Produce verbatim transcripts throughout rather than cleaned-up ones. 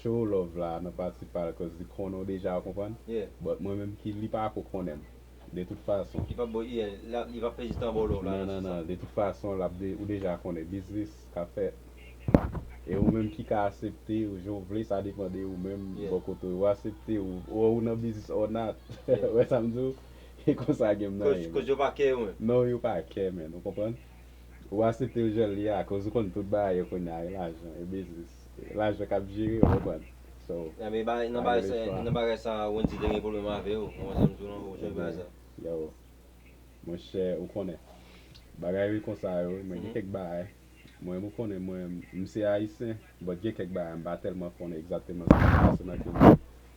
show love la nan pati pa l, cause li konnen w deja, w konprann? Yeah. But mwen menm ki li pa ko konnen m. De tout fason. Li pa bo, yeah, la, li pa pèdi tan ba w love la. Non, non, non. De tout fason, l ap de, ou deja konnen biznis k ap fèt. E ou menm ki ka aksepte, ou jan w vle, sa depann de ou menm, Yeah. bò kote w, ou aksepte, ou, ou, ou nan biznis or not. Yeah. Wè sa m di w? E konsa game nan Koz, ye, koz yo pa kè yo menm. Non, yo pa kè, men, ou konprann? Ou aksepte l jan l ye a, koz ou konn tout bagay yo kounye a, e lajan, e biznis. E lajan k ap jere, ou konprann? So, Ya, men ba, nan pa bagay gen sa, lespwa. Nan bagay sa, Wendy te gen pwoblèm avè yo. Mwen, sa m di w non, ou chanje bagay sa. Yo, monchè, ou konnen. Bagay yo konsa yo, mwen gen Mhm. kèk bagay. Mwen, ou konnen, mwen, m se ayisyen, but gen kèk bagay, m pa tèlman konnen egzakteman sa k ap pase nan ke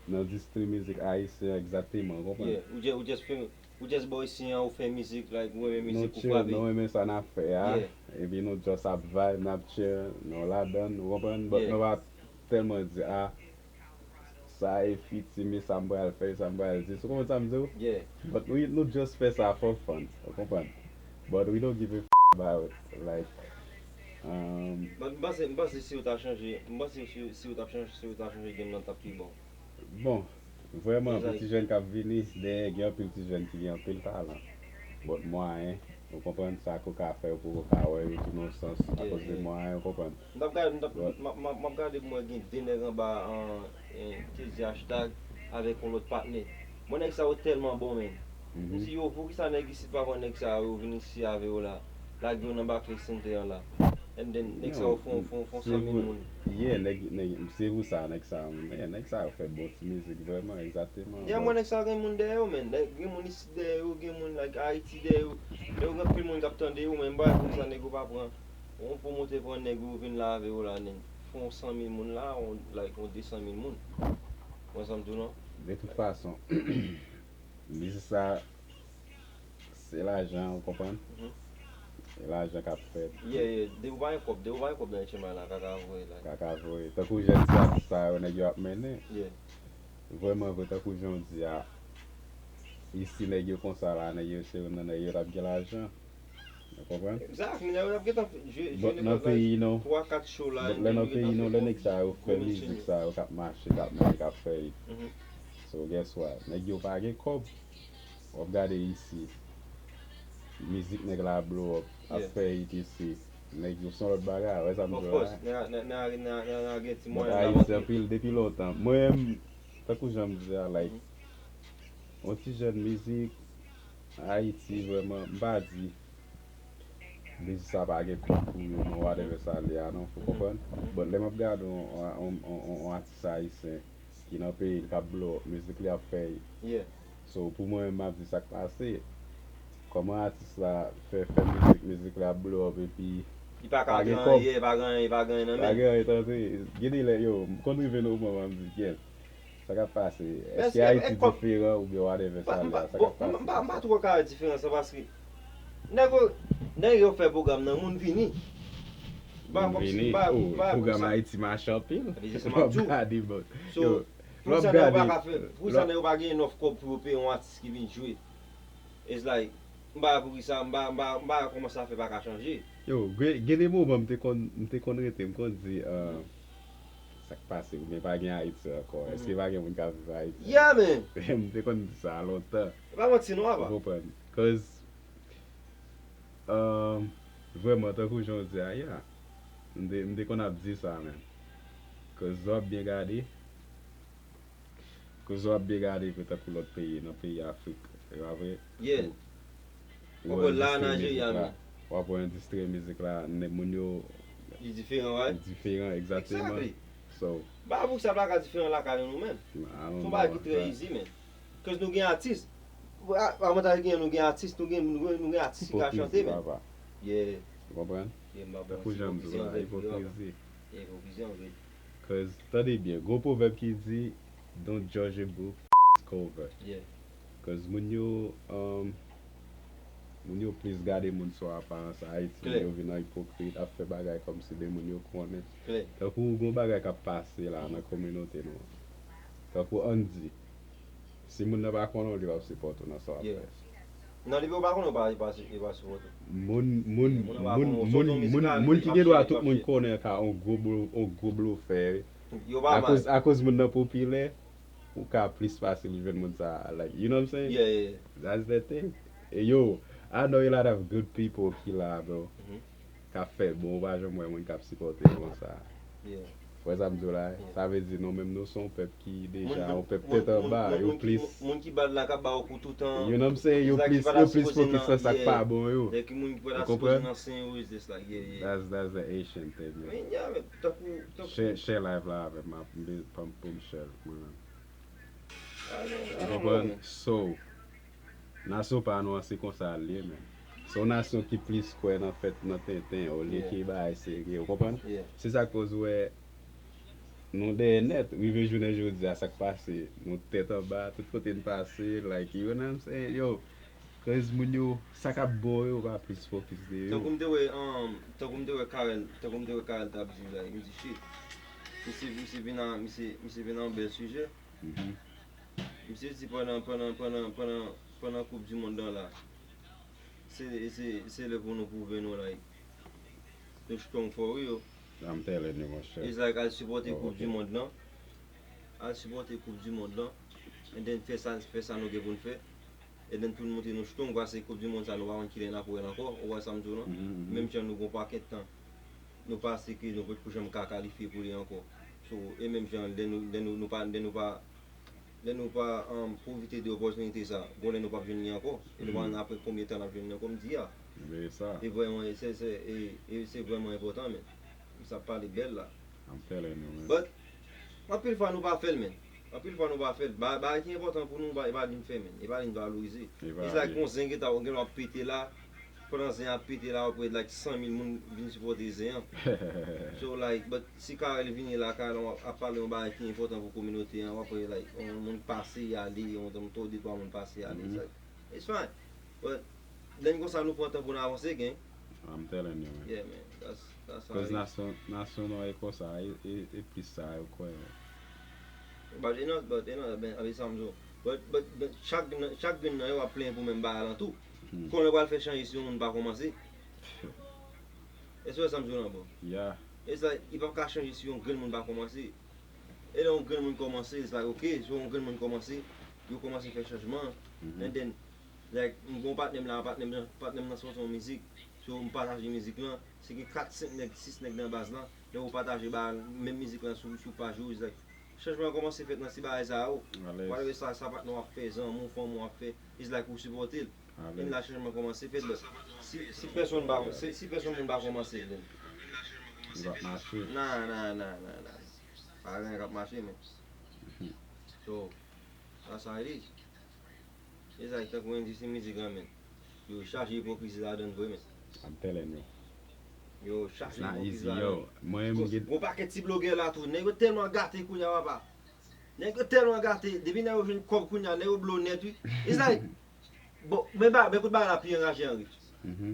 nan endistri mizik ayisyen egzakteman, ou konprann? Yeah, ou just, ou just fè, ou just boy si an, ou fè mizik, like, ou renmen Nou mizik, ou chill, frape. Nou renmen sa n ap fè a, Yeah. Epi nou just ap vibe, n ap chill, nou ladan, ou konprann? But Yeah. Nou pa tèlman di, ah, sa e fiti, men sa m pral fè, sa m pral di. Ou konprann sa m di w? Yeah. But we, nou just fè sa for fun, ou konprann? But we don't give a f- about, like, um, But m panse, m panse si yo ta chanje, m panse si, si yo ta chanje, si yo ta chanje game nan t ap pi bon. Bon, vrèman, Exact. Pou ti jèn k ap vini, dèyè gen anpil ti jèn ki gen anpil talan. But mwayen, ou konprann sa ko ka fè yo poko ka wè yo tou nan sans akoz de Yeah. Mwayen, ou konprann? M t ap gade, m t ap, But m ap, m ap, m ap gade pou mwen gen de nèg anba an, en, te di hashtag avèk yon lòt patnè. Bon, nèg sa yo tèlman bon, men. M Mhm. di, yo, poukisa nèg isit pa pran nèg sa yo vin isi avè yo la, lage yo nan Barclays Center an la? And then, nèg sa yo fè, fè, fè san mil moun. Yeah, nèg, nèg, se pou sa, nèg sa, yeah, nèg sa yo fè bon ti mizik, vrèman, egzakteman. Yeah, mwen, nèg sa yo gen moun dèyè yo, men. Nèg, gen moun isit dèyè yo, gen moun, like, Ayiti dèyè yo. Yo gen anpil moun k ap tande yo, men m pa wè poukisa nèg yo pa pran yon pwomotè pran nèg yo vin la avè yo la, nèg. Fè yon san mil moun la, yon, like, yon de san mil moun. Mwen, sa m di w non. De tout fason, mizik sa, se lajan, ou konprann? Mhm. Se lajan k ap fèt. Yeah, yeah. Depi w pa gen kòb, depi w pa gen kòb nan H M I la, kaka voye la. Kaka voye. Tankou jèn ti atis sa yo, nèg yo ap mennen. Yeah. Vrèman vre, tankou jan w di a, isi nèg yo konsa la, nèg yo se youn nan nèg yo t ap gen lajan. Ou konprann? Exact, men yo t ap gentan jwe, jwe But nan nenpòt la, peyi nou, twa, kat show la, but lè nan yo gentan peyi nou, fè lè kòb. nèg sa yo fè Yo menm mizik chini. Sa yo k ap mache, k ap mennen, k ap fè hit. Mhm. So, guess what? Nèg yo pa gen kòb. W ap gade isi. Mizik nèg la blow up, ap Yeah. fè hit isi. Nèg yo se yon lòt bagay, wè sa m Of di w course, la. nèg a, nèg, nèg a, nèg a, nèg a gen ti But mwayen la Ayiti rantre. Anpil depi lontan. Mwen menm, tankou jan m di a, like, Mhm. yon ti jèn mizik, Ayiti, vrèman, m pa di mizik sa pa gen kòb pou yo, non, whatever sa li a, non, ou konprann? Mhm. But lè m ap gade yon, yon, yon, yon, yon atis ayisyen ki nan peyi l k ap blow up, mizik li ap fè. Yeah. So, pou mwen, m ap di sa k pase. Kòman atis la fè, fè mizik, mizik la blow up epi Li pa ka Pa gen gen kòb. Anyen, li pa gen anyen, li pa gen anyen nan Pa men. Gen anyen tande. Gen de lè, yo, m konn rive nan yon moman m di, "Yes, sa k ap pase? Men Èske èske, Ayiti e kòb diferan oubyen whatever sa M la, pa, sa k bon, ap pase?" m pa, m pa twò ka di diferans lan paske nèg yo, nèg yo fè pwogram nan, moun vini. M pa Moun konpsi, vini, m pa, oh, m pa pwogram konsa. Ayiti mache anpil. Epi se sa M m ap ap di w. Gade, but, So, yo, poukisa m ap nèg yo pa gade, ka fè, poukisa nèg yo pa gen enough kòb pou yo peye yon atis ki vin jwe? It's like, m pa wè poukisa, m pa, m pa, m pa wè kòman sa fè pa ka chanje. Yo, gen, gen de moman m te konn, m te konn rete, m konn di, uh, sa k pase, oubyen pa gen Ayiti ankò. Èske Mhm. Pa gen moun k ap viv Ayiti? Yeah, man. M te konn di sa lontan. E pa manti non, apa. Ou konprann? Cause, um, vrèman, tankou jan w di a, yeah. M te, m te konn ap di sa, men. Cause w ap byen gade, Koze w ap byen gade vre tankou lòt peyi, nan peyi Afrik, se pa vre? Yeah. Ou Ou wè wè la endistri Nigeria, mizik la, men. W ap wè endistri mizik la, ne- moun yo Li diferan, right? Diferan, egzakteman. Exactly. So, Ba pou sa pa ka diferan lakay nou menm. I don't Son know, bagay ki trè but easy, men. Cause nou gen atis. A- Avantaj gen nou gen atis, nou gen, nou gen, nou gen atis ki ka chante, Ipokrizi, men. Papa. Yeah. Ou konprann? Yeah, m pa Tankou panse jan m di w ipokrizi la, an vre, papa. Ipokrizi. Yeah, ipokrizi an vre. Cause, tande byen, gwo pwovèb ki di, "Don't judge a book cover." Yeah. Cause moun yo, um, moun yo plis gade moun sou aparans Ayiti, Klè. Yo vin an ipokrit, ap fè bagay kòmsi de moun yo konnen. Klè. Tankou gon bagay k ap pase la nan kominote nou an. Tankou Andy. Si moun nan pa konnen w, li p ap sipòte w nan sa w ap Yeah. fè. Non, depi w pa konnen, w pa, w pa, w pa sipòte. Moun, moun, Moun nan pa moun, konnen, w moun, sot yon mizik moun, la, moun li ki ap gen dwa chanje, tout ap moun chanje. Konnen ka yon gwo blo-, yon gwo blofè, Yo pa mal. Akoz, akoz moun nan popilè, ou ka plis fasil jwenn moun sa. Like, you know what I'm saying? Yeah, yeah. That's the thing. E yo, I know a lot of good people ki la, bro. Mhm. K ap fè bon, ou pa janm wè moun k ap sipòte yo konsa. Yeah. Wè sa m di w la? Yeah. Sa vle di nou menm nou se yon pèp ki deja, Moun- yon pèp moun- tèt anba, moun- yo moun ki- plis. Moun ki bad la ka ba w kou toutan. You know what I'm saying? Yo Sa ki plis, pa ta yo plis sipoze fokis nan- nan sa k yeah. pa bon yo. Nèg ki moun ki pa ta Ou sipoze konprann? Nan sen yo is just like, yeah, yeah. That's, that's the Haitian thing, man. Men, yeah, men, tankou, tankou. Share, share live la avè m, m ap, m be- pou m, pou m share mwen menm. I don't- I Ou don't know, konprann? man. So, nasyon pa nou an se konsa l ye, man. Se yon nasyon ki plis kwè nan fèt nan tenten, olye Yeah. ke bagay serye, ou konprann? Yeah. Se sa k koz ou wè nou dèyè nèt, rive jounen jodi a, sa k pase, nou tèt anba, tout kote n pase, like, you know what I'm saying? Yo, cause moun yo, sa k ap bon yo, pa plis fokis de yo. Tankou m te wè, um, tankou m te wè Karel, tankou m te wè Karel t ap di, like, m di, shit. Misye, misye vin a, misye, misye vin a yon bèl sijè. Mhm. Misye di pandan, pandan, pandan, pandan, pandan koup di mond lan la. Se, se, se lè pou nou pwouve nou, like, nou strong for real. I'm telling you, monchè. It's like al sipòte Oh, koup ok. Di mond lan. Al sipòte koup di mond lan. And then fè sa, fè sa nou gen pou n fè. And then pou n montre nou strong, paske koup di mond sa nou pa konn kilè n ap wè l ankò. Ou wè sa m di w lan? Mhm, mhm. Menm jan nou gon pakèt tan. Nou pase ke nou potko janm ka kalifye pou li ankò. So, e menm jan, lè nou, lè nou, nou pa, lè nou pa, lè nou pa um, pwofite de opòtinite sa, gon lè nou p ap jwenn li ankò. E nou pa konn apre konbyen tan n ap jwenn li ankò, m di a. Men sa. E vrèman, se, se, e, e se vrèman enpòtan, men. Sa pale bèl la. I'm telling you, man. But, anpil fwa nou pa fè l, men. Anpil fwa nou pa fè l. Ba- Bagay ki enpòtan pou nou, ba- e pa li n fè, men. E pa li n valorize. E pa It's like li. Yon zen gentan, ou gen lè w ap pete la, pandan zen ap pete la, ou ap wè like san mil moun vin sipòte zen an. So, like, but si Karel vini la, Karel ap pale yon bagay ki enpòtan pou kominote an, w ap wè, like, yon moun pase y ale, yon moun, de twa moun pase y ale. It's Mhm. Like, it's fine. But, lè n konsa, nou pran tan pou n avanse, gang. I'm telling you, man. Yeah, man. That's, that's how Cause it is. Nasyon, nasyon nou e konsa, e, e, e plis sa yo kwè. But e nan, but e nan, ben, avè sa m di w. But, but, but chak, nan- chak grenn nan yo ap plenyen pou menm bagay lan tou. Hmm. Kòman yo pral fè chanje si yon moun pa kòmanse? Èske w wè sa m di w lan, bro? Yeah. It's like, li p ap ka chanje si yon grenn moun pa kòmanse. E lè yon grenn moun kòmanse, it's like, ok, so yon grenn moun kòmanse, yo kòmanse fè chanjman. Mhm. And then, like, m gon patnè m la, patnè m nan, patnè m nan sòti yon mizik. So, m pataje mizik lan. Se gen kat, senk nèg, sis nèg nan baz lan. Lè ou pataje ba menm mizik lan sou, sou paj ou, it's like, chanjman an kòmanse fèt nan ti bagay sa yo. Alèz. Whatever sa, sa patnè w ap fè, zanmi w, fanmi w ap fè, it's like ou sipòte l. Vin Alèz. La chanjman kòmanse fèt, but si, si pèsonn pa, si, si pèsonn moun pa kòmanse, then. Li p ap mache. Nah, nah, nah, nah, nah. Pa gen anyen k ap mache, men. So, that's how it is. It's like, tankou N J C mizik lan, men. Yo chaje ipokrizi ladan l vre, men. I'm telling you. Yo It's chaje not ipokrizi easy, ladan l. Yo. Mwen menm Gon, gen gon pakèt ti blogè la tou. Nèg yo tèlman gate kounye a, papa. Nèg yo tèlman gate. Depi nèg yo jwenn kòb kounye a, nèg yo blo nèt, wi. It's like, bon, men ba, men kout bagay la pi anraje an ri. Mhm.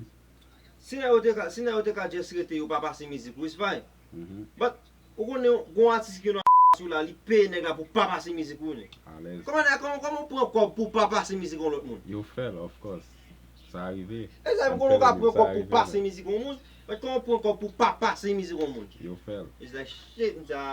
Si nèg yo te ka, si nèg yo te ka just rete, yo pa pase mizik, wi, it's fine. Mhm. But, ou konnen, gon atis ki nan sou la, li peye nèg la pou pa pase mizik, wi, men. Alèz. Kòman, kòman, kòman ou pran kòb pou pa pase mizik yon lòt moun? Yo fè l, of course. Sa rive. E sa, I'm kòman ou ka telling you, pran kòb sa pou rive, pase man. Mizik yon moun? But kòman ou pran kòb pou pa pase mizik yon moun? Yo fè l. It's like, shit, m sa.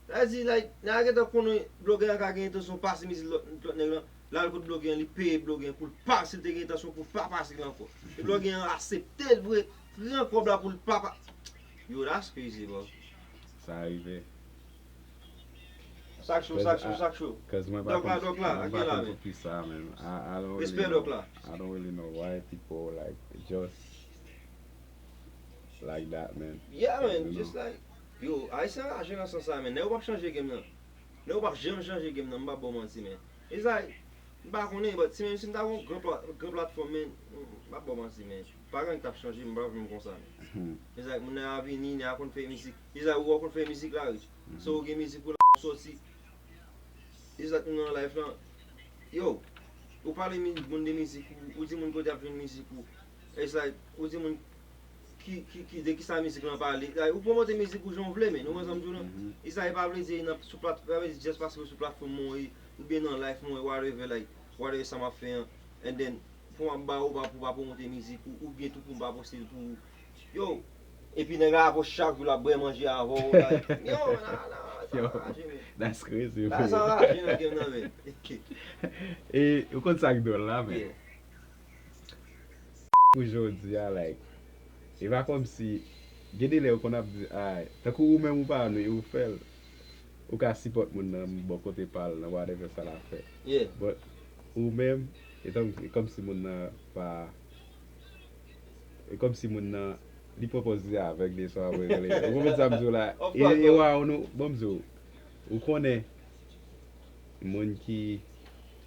Sa di, like, nèg la gentan konnen blogè a ka gen entansyon pase mizik lòt, lòt nèg lan. L al kot blogè an, li peye blogè an pou l pa, si l te gen entansyon pou l pa pase l ankò. E blogè an aksepte l vre, pran kòb la pou l pa pa. Yo, that's crazy, bro. Sa rive. Sak cho, sak cho, sak cho. Cause mwen pa Dòk la, konn, dòk la, mwen ak pa gen la, konn men. Pou plis sa, man. I, I don't really Respè, know. Dòk la. I don't really know why people, like, just like that, man. Yeah, man, You just know. Like, yo, Ayisyen anraje nan sans sa, men. Nèg yo p ap chanje game nan. Nèg yo p ap janm chanje game nan, m p ap ba w manti, men. It's like, m pa konnen, but si menm si m ta gon gran pla- gran platfòm, men, m p ap ba w manti, men. Pa gen anyen k t ap chanje, m p ap janm konsa, men. Hmm. It's like, moun nan a vini, nèg a konn fè mizik. It's like, ou konn fè mizik la, Rich. So, ou gen mizik ou la, ou sòti. It's like, nou nan live lan. Yo, ou pale mi- moun de mizik ou, ou di moun kote ap jwenn mizik ou. It's like, ou di moun ki, ki, ki, de ki sa mizik lan pale. Like, ou pwomote mizik ou jan w vle, men, ou wè sa m di w lan? Mhm. It's like, pa vle di nan, sou plat, pa vle di just paske sou platfòm mwen, oubyen nan live mwen, whatever, like, whatever sa m ap fè an. And then, pou m ap ba ou, pa, pou pa pwomote mizik ou, oubyen tou pou m pa poste l pou ou. Yo, Epi nèg la ap chak jou l ap bwè manje avè w, like, yo, nan, nan, sa anraje, men. That's crazy, man. Sa anraje nan game nan, men. E, ou konn sa k dwòl la, men? Yeah. Pou jodi a, like, e pa kòmsi, gen de lè ou konn ap di, ay, tankou ou menm ou pa nou, ou fè l. Ou ka sipòt moun nan bò kote pa l, nan whatever sa l ap fè. Yeah. But, ou menm, e tank-, e kòmsi moun nan pa, e kòmsi moun nan, li pran pòz li avèg de sa w ap regle. Ou konprann sa m di w la? E, e wa, ou nou, bon, m di w, ou konnen, moun ki,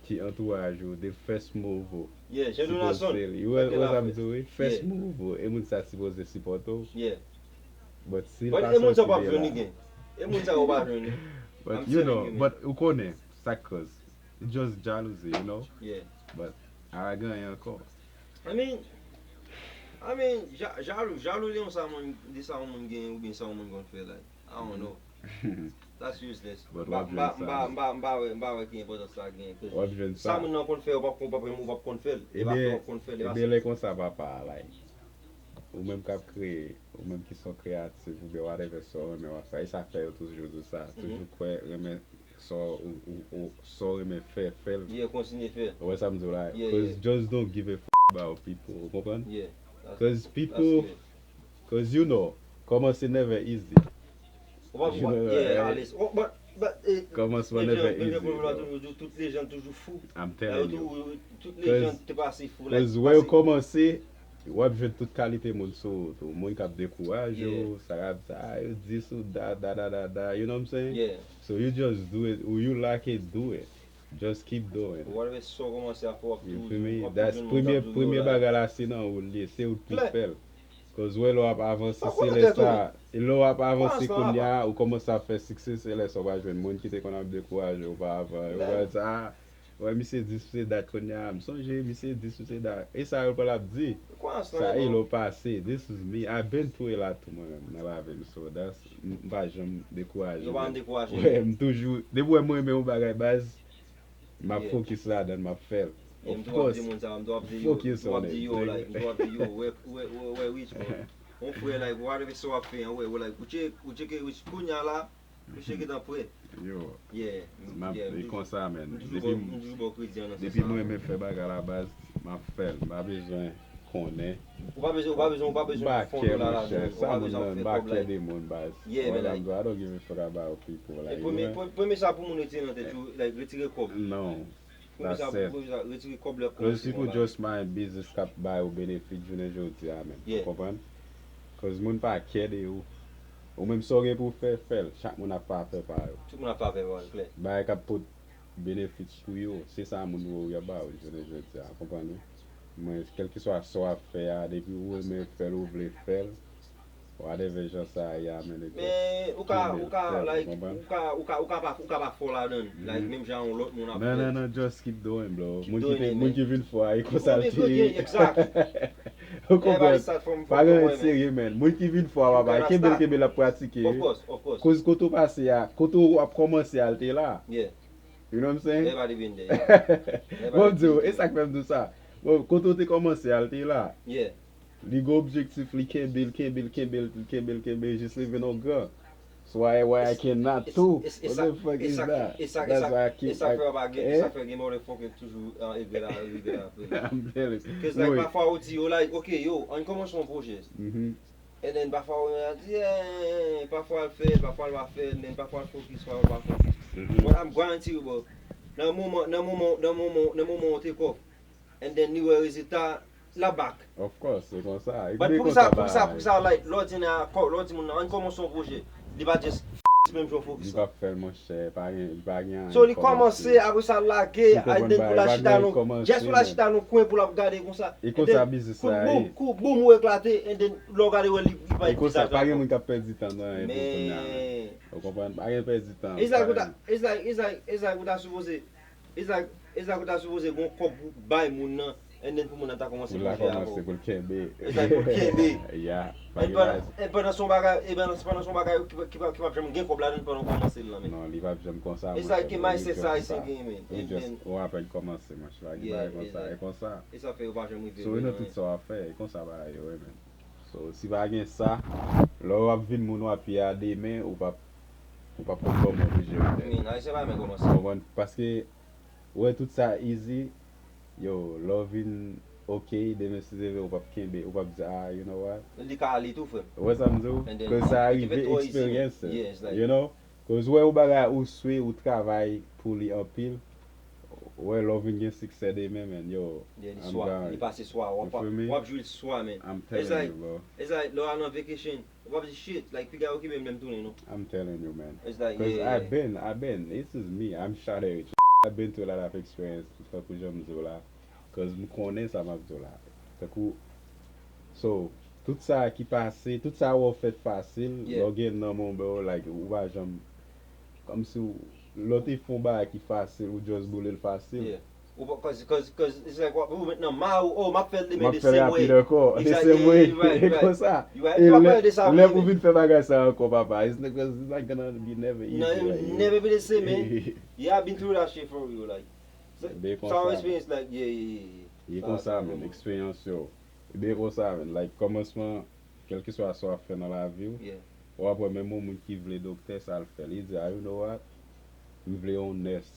ki antouraj ou, the first move ou. Yeah, Jean Donaldson. Ou wè, ou wè sa m di w, wi? First move ou, e moun sa sipoze sipòte w. Yeah. But si l pa sòti de la. E moun sa w pa jwenn li gen. E moun sa yo pa jwenn li. But, you know, but ou konnen, sa k koz. It's just jalousie, you know? Yeah. But, a la gen anyen ankò. I mean, I mean, ja-, jalou, jalou de yon sa moun, de sa yon moun gen, oubyen sa yon moun konn fè, like. I don't know. That's useless. But w ap jwenn sa. M pa, m pa, m pa, m pa wè, m pa wè ki enpòtans sa gen. W ap jwenn sa. Sa moun nan konn fè, ou p ap, ou p ap, ou p ap konn fè l. E pa fè w ap konn fè l, e pa sa. Ebyen, lè konsa, papa, like, ou menm k ap kreye, ou menm ki se yon kreyatif, oubyen whatever sa w renmen w ap fè, e sa k fè yo toujou di sa. Toujou kwè, renmen sa w, ou, ou, ou, sa w renmen fè, fè l. Yeah, kontinye fè. Ou wè sa m di w la? Yeah, yeah. 'Cause just don't give a f-, about people, ou konprann? Yeah. 'Cause people, 'cause you know, kòmanse never easy. Ou pa, yeah, Alice. Kòmansman never easy, bro. Tout lejand toujou fou. I'm telling you. Tout lejand te pase fou. 'Cause wè yo kòmanse, w ap jwenn tout kalite moun sou wout ou. Moun k ap dekouraje w, sa k ap di, ah, yo di sou da, da, da, da, da, you know what I'm saying? Yeah. So you just do it, ou you like it, do it. Just keep doing it. Whatever sa w kòmanse a fè, w ap toujou, w ap toujou jwenn moun k ap di w yo la. Premye bagay la, se nan ou l ye, se ou ki fè l. 'Cause wè lè w ap avanse, se lè sa, e lè w ap avanse kounye a, ou kòmanse ap fè sikse, se lè sa w va jwenn moun ki te konn ap dekouraje w pa avan. Yo va di, ah, wè, misye di, misye dat kounye a, m sonje, misye di, misye dat. E sa yo pral ap di. Sa e lè w pase, this is me, I been through a lot tou mwen menm, nan lavi m, so that's, m pa janm dekouraje. Yo pa janm dekouraje. Wè, m toujou, depi w wè m renmen yon bagay, baz, m ap focus ladan l, m ap fè l. Of course. Focus on it, nigga. M toujou ap di moun sa, m toujou ap di, yo, like, m toujou ap di, yo, wè, wè, wè, wè, Rich, bro. Yon frè, like, whatever sa w ap fè an, wè, wè, like, ou tcheke, ou tcheke Rich kounye a la, ou tcheke tan prè. Yo, m ap, e konsa, man. Depi m, depi m renmen fè bagay la, baz, m ap fè l. M pa bezwen konnen. Ou pa bezwen, ou pa bezwen, ou pa bezwen fè yon dola ladan. Ou pa bezwen fè kòb la. M pa kè de moun, baz. Yeah, man, like, I don't give a fuck about people, like, you know? E premye, premye sa pou moun retire nan tèt yo, like, retire kòb. Non. Premye sa, premye sa, retire kòb la. 'Cause people just mind business k ap bay ou benefit jounen jodi a, man. Ou konprann? 'Cause moun pa kè de ou. Ou menm sa w gen pou w fè, fè l. Chak moun ap fè afè pa yo. Tout moun ap fè afè pa yo, klè. Bagay k ap pot benefits pou yo, se sa moun yo y ap ba yo jounen jodi a, konprann wi? Men, kèlkeswa sa w ap fè a, depi ou renmen fè l, ou vle fè l, whatever jan sa a ye a, men, nèg yo, men ou ka, ou ka, like, ou ka, ou ka, ou ka pa, ou ka pa fò ladan l, like, menm jan yon lòt moun ap fè. Non, non, non, just keep doing, bro. Moun ki te, moun ki vin fò a, e konsa l te ye. Exact. Ou konprann? Pa gen anyen serye, man. Moun ki vin fò a, papa, kenbe l, kenbe l ap pratike. Of course, of course. Koz kote w pase a, kote w ap kòmanse a, l te la. Yeah. You know what I'm saying? Everybody been there, yeah. Bon, m di w, e sa k fè m di w sa. Bon, kote w te kòmanse a, l te la. Yeah. Li gen objektif, li kenbe l, kenbe l, kenbe l, kenbe l, kenbe l, jis li vin yon gran. So why, why I cannot too? What the fuck is that? That's why I keep, e sa k fè w pa gen, e sa k fè gen motherfucker toujou, uh, egre la, egre la. I'm telling you. 'Cause, like, pafwa ou di yo, like, ok, yo, ann kòmanse yon pwojè. And then pafwa ou di, eh, pafwa l fè, pafwa l pa fè, and then pafwa l focus, pafwa l pa focus. But I'm guarantee you, bro, nan moman, nan moman, nan moman, nan moman ou te kòb, and then li wè rezilta, l ap back. Of course, se konsa. But pou kisa, pou kisa, pou kisa, like, lè w di nan, lè w di moun nan, ann kòmanse yon pwojè, li pa just menm jan focus. Li pa fè l, monchè, pa gen, li pa gen anyen. So, li kòmanse, apre sa, l lage, and then pou l al chita nan, just pou l al chita nan kwen pou l ap gade konsa. E konsa biznis la ye. Kou boum, kou boum, ou eklate, and then lè w gade, wè, li, li pa gen vizaj ankò. E konsa, pa gen moun k ap pèdi tan nan anyen pou kounye a, men. Ou konprann? Pa gen pèdi tan. It's like, it's like, it's like, it's like ou ta sipoze, it's like, it's like ou ta sipoze gen yon kòb pou bay moun nan, and then pou moun nan ta kòmanse pwojè a avè w. Pou l la kòmanse, pou l kenbe. It's like pou l kenbe. Yeah. E pandan, e pandan se yon bagay, e pandan, pandan se yon bagay ki, ki, ki p ap janm gen kòb ladan l pandan w kòmanse l lan, men. Non, li p ap janm konsa, monchè, bro. It's like ki mindset sa Ayisyen genyen, men. We just, ou apèn kòmanse, monchè, pa gen bagay konsa, e konsa. E sa fè yo pa janm rive. So, e nan tout sa w ap fè, e konsa bagay yo ye, men. So, si pa gen sa, lè w ap vin moun w ap ye a demen, ou p ap, ou p ap konn kòman ou jere tèt. Min, Ayisyen pa renmen kòmanse. Ou konprann? Paske, ou wè tout sa easy, yo, lè w vin ok, demen si Dye vle, ou p ap kenbe, ou p ap di, ah, you know what? Li ka ale tou, frè m. Ou wè sa m di w? And then, Cause sa if it rive too easy, experience. Yeah, it's like, You know? Cause ou wè yon bagay ou swe, ou travay pou li anpil, ou wè lè w vin gen siksè demen, man, yo, yeah, li I'm swa, gone. Li pase swa, w ap, You feel me? W ap jwi l swa, man. I'm It's telling like, you, bro. It's like, lè w al nan vacation, w ap di shit, like, piga okipe m lè m tounen, non. I'm telling you, man. It's like, Cause yeah. I've been, I've been, this is me, I'm Shadary. I've been through a lot of experience, tankou jan m di w la. Cause m konnen sa m ap di w la. Tankou, so, tout sa ki pase, tout sa w fèt fasil, Yeah. lè w gen nan men w, bro, like, ou pa janm, kòmsi w, lè w te fè yon bagay ki fasil, ou just boule l fasil. Yeah. Ou pa, cause, cause, cause, it's like, w ap, ou met nan ma ou, oh, m ap fè l M demen ap the fè l same rapid way. ankò, the Exactly, same way. Right, right. Konsa. You right, E you lè, right, this how lè we pou live. Vin fè bagay sa ankò, papa, it's not, it's not gonna be never easy. No, it will Like, never be the same, man. Yeah, I've been through that shit for real, like. So, Be some konsa, man. Experience, like, yeah, yeah, yeah, yeah. Li Sa, konsa, sa, man, sa. Eksperyans yo. Li byen konsa, man. Like, kòmansman, kèlkeswa sa w ap fè nan lavi w, Yeah. w ap wè menm yon moun ki vle doktè, sa l fè. Li di, ah, you know what? M vle yon nurse.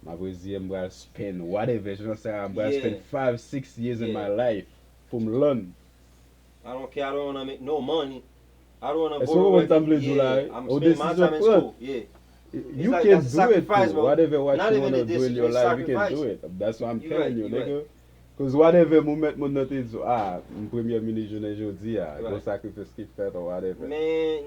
M ap reziyen, m pral spend whatever, jan sa, m pral Yeah. spend five, six years in Yeah. my life pou m learn. I don't care, I don't wanna make no money. I don't wanna Èske go w work. konprann sa m vle di w la, Yeah, wi? I'm Yon spending my desizyon time in pran. School. Yeah. You It's like, can that's a do it sacrifice, too. Bro. Whatever what Not you even wanna a do in your decision, it's life, you can do sacrifice. It. That's what I'm You telling right, you, you right. Nigga. Cause whatever moman w mèt moun nan te di, ah, m premye minis jounen jodi a, Right. Gon sakrifis ki fèt or whatever. Man,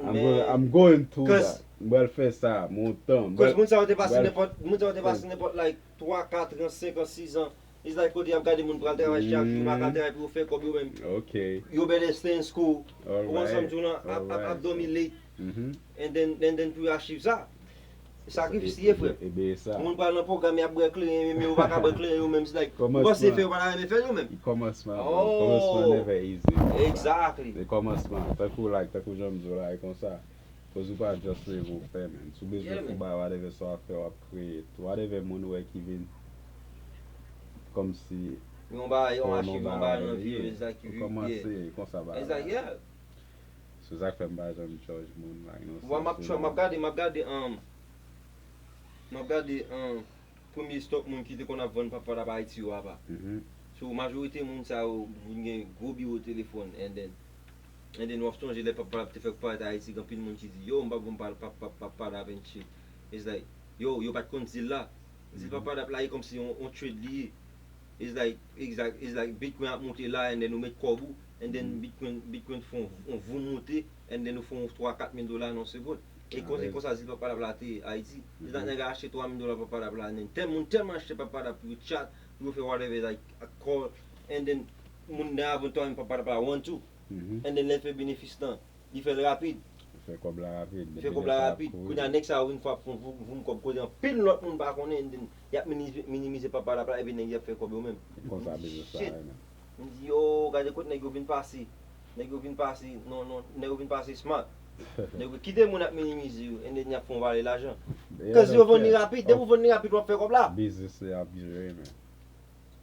I'm man. going, I'm going through Cause- that. M pral fè sa, mon tan. M Cause pral- moun sa yo te pase Well, nenpòt, moun sa yo te pase well. Nenpòt, like, twa, kat an, senk an, sis an. It's like kote y ap gade moun pral travay chak jou, yo pa ka Mm. Travay pou yo fè kòb yo menm. Ok. Yo better stay in school. Ou konn sa m di w lan, ap, ap, ap dòmi late. Mhm. And then, and then pou yo achieve sa. Sakrifis li ye, frè. E ben sa. Moun pral nan pwogram, y ap bwè kleren, men yo pa ka bwè kleren yo menm. It's like, ou panse fè yo pa ta renmen fè l yo menm. Kòmansman, bro. Oh. Kòmansman never easy. Exactly. E kòmansman, tankou like, tankou jan m di w la, e konsa. Cause ou pa just leve ou fè, man. Si w bezwen Yeah, pou man. bay whatever sa w ap fè, w ap kreye. Whatever moun wè ki vin kòmsi Yon bagay, yon fè achieve, nou yon bay bagay nan whatever, vi yo, yeah. it's like, Ou you- kòmanse, yeah. Konsa bagay It's like, la. Yeah. Se sa k fè m pa janm judge moun, like, nan Bon, m ap, sans m ap ou gade, m ap gade, um, m ap gade, um, premye stock moun ki te konn ap vann pap padap Ayiti yo apa. Mhm. So, majorite moun sa yo, moun gen gwo biwo telefòn, and then, and then w ap sonje lè pap padap te fèk parèt Ayiti, gen anpil moun ki di, yo, m p ap, m p ap, p ap, p ap, p ap padap and shit. It's like, yo, yo pa t konn zil la. Zil pap padap la, e kòmsi yon, yon trade li ye. It's like, exact, it's like Bitcoin ap monte la, and then ou met kòb ou, and then Mhm. Bitcoin, Bitcoin fè yon, yon voum monte, and then ou fè yon twa, kat mil dola nan yon segonn. E Ah, konsa, ouais. Konsa zil pap padap la te ye, Ayiti. Se sa Mhm. nèg la achte twa mil dola pap padap la, and then tèl moun tèlman achte pap padap pou yo chat, pou yo fè whatever, like, a call, and then moun nan avan twa mil pap padap la one two, Mhm. and then lè l fè benefis lan, li fè l rapid. Fè kòb la rapid. Fè kòb la rapid. Kounye a nèg sa yo vin fè ap fè yon voum, voum kòb kote anpil lòt moun pa konnen, and then y ap minimize, minimize pap padap la, epi nèg y ap fè kòb yo menm. Konsa biznis sa Shit. Ye, man. M di, yo, gade kot nèg yo vin pase. Nèg yo vin pase, non, non, nèg yo vin pase smart. Nèg yo kite moun ap minimize yo, and then y ap fè yon vale lajan. Cause yo vann li rapid, depi w vann li rapid, w ap fè kòb la. Biznis li ap jere, man.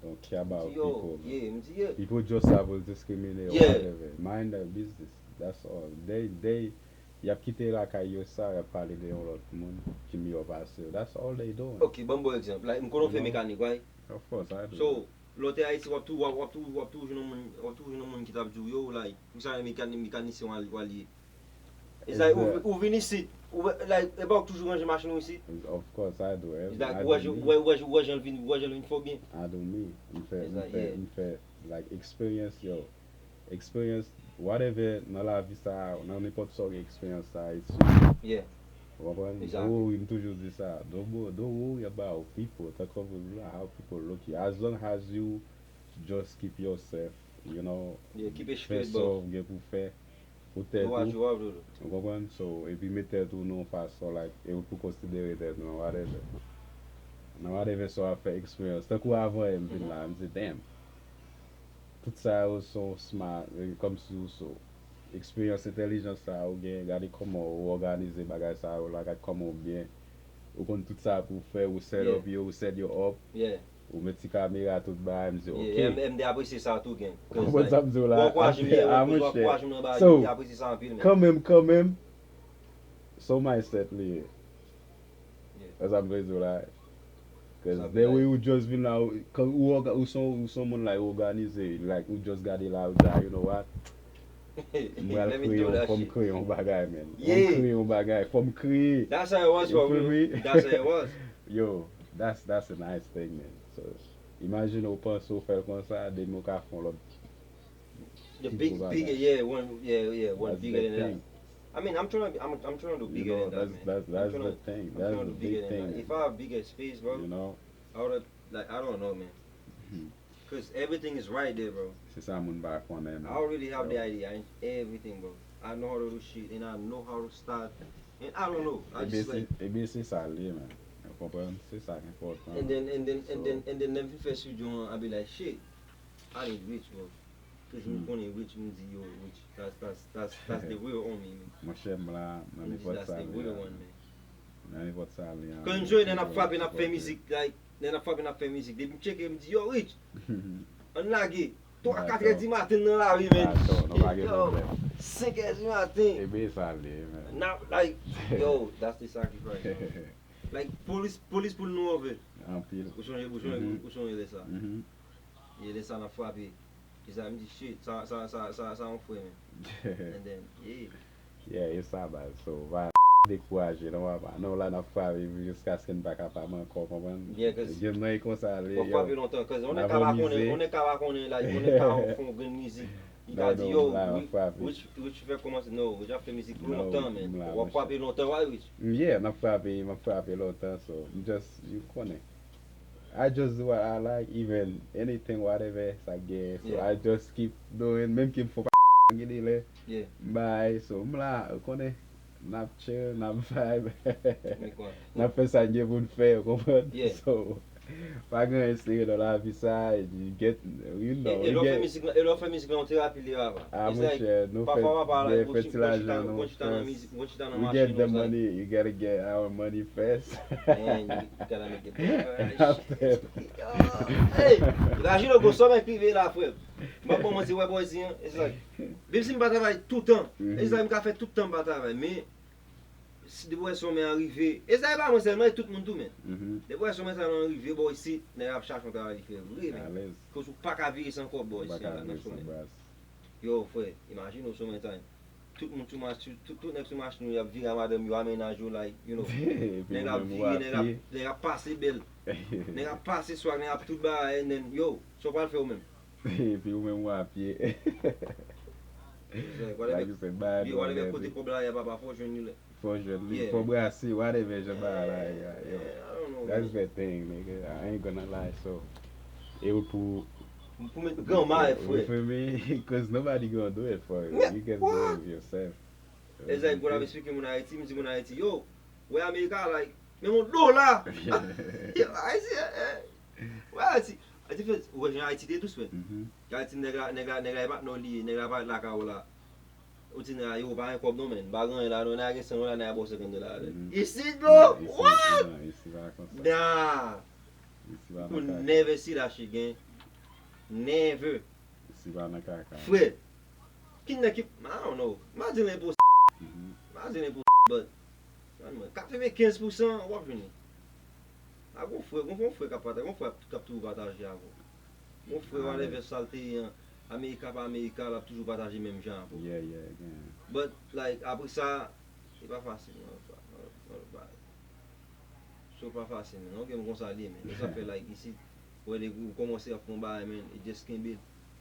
Don't care about Yo, people, man. Yeah, m di, yeah. People just sa pou l diskrimine or Yeah. Whatever. Mind their business. That's all. They, they, y ap kite lakay yo sa, y ap pale de yon lòt moun ki miyò pase yo. That's all they doing. Ok, ban m bon egzanp. Like, m konnen w fè You know? Mekanik, right? Of course, I do. So, lè w te Ayiti, w ap tou, w ap, w ap tou, w ap toujou nan moun, w ap toujou nan moun ki t ap di w, yo, like, pou sa mekanik, mekanisyen w al, w al ye. It's like, ou, Exact. Ou vin isit, ou, like, e pa w k toujou ranje machin ou isit. Of course, I do. It's like, I ou wè do jan, me. Ou wè, ou wè, ou wè jan l vin, ou wè jan l vin fò byen. I do me. M fè, It's m like, fè, yeah. M fè, like, experience, yo. Experience, whatever, nan lavi sa, nan nenpòt sa w gen experience sa, it's Yeah. Ou konprann? Exactly. Don't worry, m toujou di sa. Don't, wo- don't worry about people. Talk about how people look you. As long as you just keep yourself, you know, Yeah, keep it fè straight, sa bro. W gen pou fè. Pou tèt Yo, ou. yo, yo, yo. Ou konprann? So, epi met tèt ou nan yon fason, like, e pou konsidere tèt ou nan whatever. Nan whatever sa w ap fè experience. Tankou avan m vin la, m di, damn. Tout sa yo se yon smart, e, kòmsi ou so. Experience, entèlijans sa ou gen, gade kòman ou òganize bagay sa yo la, gade kòman ou byen. Ou konn tout sa pou fè, ou set Yeah. Up yo, ou set yo up. Yeah. Ou met ti kamera, tout bagay, m di, Yeah, ok. yeah, m, m te apresye sa tou, gang. Ou konprann sa m di w la? Ou ankouraje m, Ah, ou monchè. ankouraje m nan bagay, So, m te apresye sa anpil, man. Kanmenm, kanmenm, son mindset li ye. Yeah. Wè sa m vle di w la? Cause Sa the vle way ou just vin la, ou, kan ou, òga- ou son, ou son moun la, ou òganize, like, ou just gade la, ou di, "Ah, you know what? M pral Let me kreye, do that fò m shit. Kreye yon bagay, man. Fò m Yeah. Kreye yon bagay, fò m kreye." That's how it was You for feel me. Me? That's how it was. Yo, that's, that's a nice thing, man. So, imagine ou panse ou fè l konsa, demen ou ka fè yon lòt. The Big big, bagay. Bigger, yeah, one, yeah, yeah, one That's bigger big than that. Thing. I mean, I'm trying to, I'm, I'm trying to do You bigger know, than that, that's, man. that's, I'm that's trying the to, thing. I'm That's trying the to do bigger big than that. Thing. If I have bigger space, bro, You know? I would have, like, I don't know, man. Mhm. Cause everything is right there, bro. Se sa moun pa konnen, I man. already have the So, idea and everything, bro. I know how to do shit and I know how to start. And I don't know. I Ebyen just se, like, ebyen se sa l ye, man. Ou konprann? Se sa ki enpòtan. and then and then and So, then and then lè m fin fè studio an, I be like, shit, I need Rich, bro. Cause m Hmm. konnen Rich, m di, yo, Rich, that's that's that's that's the real homie, man. Monchè, m la, nan M di, nenpòt that's sa the l ye ye. One, man. Nan nenpòt sa l ye. Kan m jwe, lè n ap frape, n ap fè mizik, like, lè n ap frape, n ap fè mizik. Depi m tcheke, m di, yo, Rich, ann lage. Twa, Dakò. Katrè di maten nan lari, man. Dakò, nou pa gen Yo, pwoblèm. Senkè di maten. Ebyen sa l ye, man. N ap, like, yo, that's the sacrifice, bro. Like, polis, polis pou nou anve. Anpil. Ou chonje, ou chonje, Mhm. Ou chonje lè sa. Mhm. E lè sa n ap frape. E sa, m di, shit, sa, sa, sa, sa, sa yon frè, man. And then, yeah. Yeah, e sa, baz. So, va dekouraje, non, papa. Nou la n ap frape jiskaske n pa kapab ankò, konprann? Yeah, 'cause Game nan e konsa l ye, w ap yo. frape lontan, 'cause on N nèg ap ka pa anmize. Konnen, on nèg ka pa konnen, like, on nèg ka fè yon grenn mizik. Li ka Non, di, non, yo, m la, m ap Rich, frape. Rich, Rich fè kòmanse, no, Rich ap fè mizik Non, lontan, man. m la, W ap monchè. Frape lontan, why, Rich? Yeah, m ap frape, m ap frape lontan, so, m just, you konnen. I just do what I like, even anything, whatever, sa gen. So, Yeah. I just keep doing, menm ke m fò pa gen de lè. Yeah. M bay, so, m la, ou konnen. N ap chill, n ap vibe. Men kwa. N ap fè sa n gen pou n fè, ou konprann? Yeah. So, pa gen anyen serye nan lavi sa, you get, you know, E, e lè you w fè get, mizik lan, e lè w fè mizik lan, yon terapi li ye, papa. Ah, It's like, monchè, nou fè, pafwa, papa, nou like, ou fè chita, ti ou lajan chita, nou ou chita nan first. mizik, ou chita nan We machin, get the ou sa. Money, you gotta get our money first. Man, you gotta make it. After. Hey, imajine w gon sòm k rive la, frè. M pa bon, mwen se wè bòy si, hein. It's like, menm si m pa travay toutan, Mhm. it's like m ka fè tout tan m pa travay, men si depi wè sòm an rive, e sa e pa mwen sèlman, e tout moun tou, men. Mhm. Depi wè sòm sa nan rive, bò isit, nèg ap chache yon travay li fè vre, men. Alèz. Koz ou pa ka vive san kòb, bò Ou pa isit, ka la, nan vive san sòm. Baz. Yo, frè, imajine w sou menm tan. Tout moun sou machin, tout, tout nèg sou machin yo, y ap vire a madanm yo, a mennaj yo, like, you know. Epi Nèg ou la ap menm ou vire, nèg la, apye. Nèg la ap pase bèl. Nèg la ap pase swag, nèg la ap tout bagay, and then, yo, sa w pral fè ou menm? Epi ou menm ou apye. Like, Bagay ki fè bad, Yo, whatever bagay kote de- kòb la ye, papa, fò w jwenn li lè. Fò w jwenn li, Yeah. fò w brase, whatever jan bagay la ye, yo. Yeah, I don't know, That's man. The thing, nigga. I ain't gonna lie, so. E ou pou Pou met granma, You frè. Feel me? Cause nobody gonna do it for you. Men, You can what? Do it yourself. E sa, pou la eksplike moun Ayiti, m di moun Ayiti, yo, wè Amerika, like, men yon dola. Yo, Ayiti, eh, eh. Wè Ayiti. Ayiti fè, ou wè jan Ayiti te dous, men. Mhm. Ayiti, nèg la, nèg la, nèg la, e pa t nan li, nèg la pa t lakay ou la. Ou di nèg la, yo, pa gen kòb non, men. Pa gen anyen la, non, nèg la gen san dola, nèg la ba w senkant dola avè l. Mhm. Isit, bro, Isi, what? Non, isi pa konsa. Nah. Isi pa Pou nan kaka. Never see that shit, gang. Never. Isi pa nan kaka. Frè, ki nèg ki, I don't know. M a di l enposib. Mhm. M a di l enposib, but, man, mwen, katrevenkenz pousan, w ap jwenn li. A gon frè, gon, gon frè k ap pataje, gon frè k ap toujou pataje avè w. Gon frè, Ah, whatever men. Sa l te ye an, Amerika pa Amerika, l ap toujou pataje menm jan avè w. Yeah, yeah, yeah. But, like, apre sa, e pa fasil, non, non, non, non, non. So pa fasil, men. Ok, m konsa li ye, men. E sa fè, like, isit, wè, depi ou kòmanse ap fè yon bagay, men, e just kenbe l.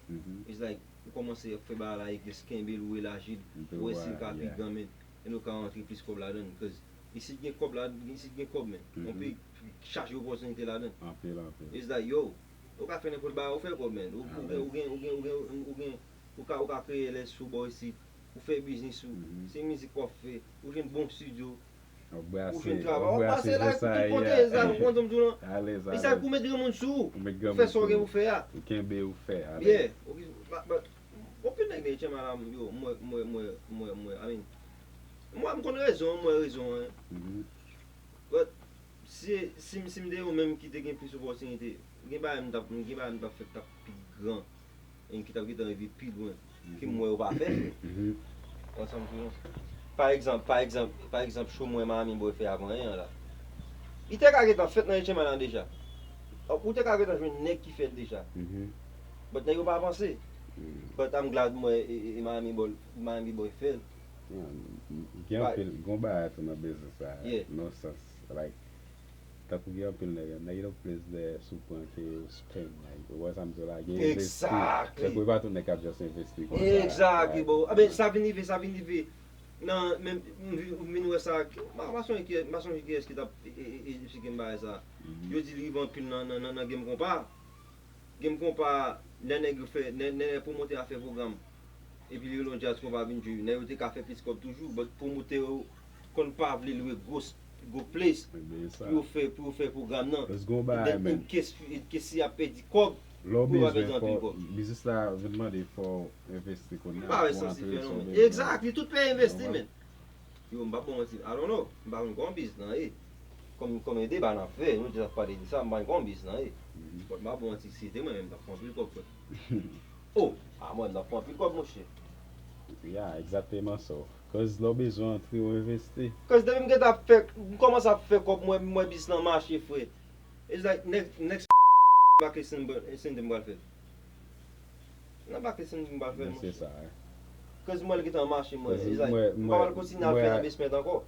Mhm. It's like, ou kòmanse ap fè bagay la, e just kenbe l, ou elaji l, Mete ou wè w si l ka a, pi yeah. Gran, men. E nou ka rantre plis kòb ladan l, cause isit gen kòb la, isit gen kòb, men. Mhm. Yon peyi chaje opòtinite ladan l. Anpil, anpil. It's like, yo, ou ka fè nenpòt bagay, ou fè kòb, men. Ou, ou gen, ou gen, ou gen, ou gen, ou gen, ou ka, ou ka kreye lè sou bò isit, ou fè biznis ou, Mhm. se mizik w ap fè, ou jwenn bon studio, W ap brase, ou jwenn w travay, ap w ap brase pase la, jè sa, tout yeah. kote, sa, ou konn sa m di w lan. Alèz, E sa alèz. Pou met granmoun sou ou, Ou met ou granmoun fè sa w sou gen ou. Pou fè a. Ou kenbe ou fè, alèz. Yeah, ok, but, but, anpil nèg nan H M A la, yo, mwen, mwen, mwen, mwen, mwen, I mean, mwen, m konn rezon, mwen rezon an. Mhm. But, si, si Si m, si m te yo menm ki te gen plis opòtinite, gen bagay m t ap, gen bagay m t ap fè k t ap pi gran, e ki t ap gentan rive pi lwen ke m wè yo pa fè. Ou wè sa m di w? Pa egzanp, pa egzanp, pa egzanp, cho mwen Miami Boy fè avan yè an la. Li te ka gentan fèt nan H M I lan deja. Ou te ka gentan jwenn nèg ki fè l deja. But nèg yo pa avanse. But I'm glad mwen e, e, e Miami Boy, Miami Boy fè l. Gen anpil, gon bagay tou nan biznis la. No sense. Like, tankou gen anpil nèg, nèg yo plis dèyè sou pran ke yo spend, like, ou wè sa m di w la, gen envesti. Tankou e pa tout nèg k ap just envesti konsa. Exactly, bro. Aben, sa vin rive, sa vin rive. Nan, men, m vin, m vin wè sa, m pa, m pa sonje kiyès, m pa sonje kiyès ki t ap e, e, e, eksplike m bagay sa. Yo di li rive anpil nan, nan, nan, nan game konpa. Game konpa, lè nèg yo fè, lè, lè pwomotè a fè pwogram, epi li rele yon djaz konpa vin jwe, nèg yo te ka fè plis kòb toujou, but pwomotè yo konn pa vle lwe gwo, gwo place pou yo fè, pou yo fè pwogram nan. And then, in case, in case y ap pèdi kòb, pou yo pa pèdi anpil kòb. Biznis la vin mande fò w envesti kounye a pou antre sou biznis. Exactly, tout peyi envesti, man. Yo, m p ap ba w manti, I don't know. M pa konn kòman biznis lan ye. Kòm, kòm e deba n ap fè, nou jis ap pale de sa, m pa konn kòman biznis lan ye. But m pa ba w manti, si se te mwen menm, m t ap fè anpil kòb, frè. Oh, a mwen, m t ap fè anpil kòb, monchè. Yeah, egzakteman so. Cause lè w bezwen antre, w envesti. Cause depi m gentan ap fè, m kòmanse ap fè kòb, m wè, m wè biznis lan mache, frè. It's like next, next Barclays Center, Center m pral fè. Nan Barclays Center m pral fè l, monchè. Cause m wè l gentan mache, mwen. It's like, m pa pral kontinye al fè nan basement ankò.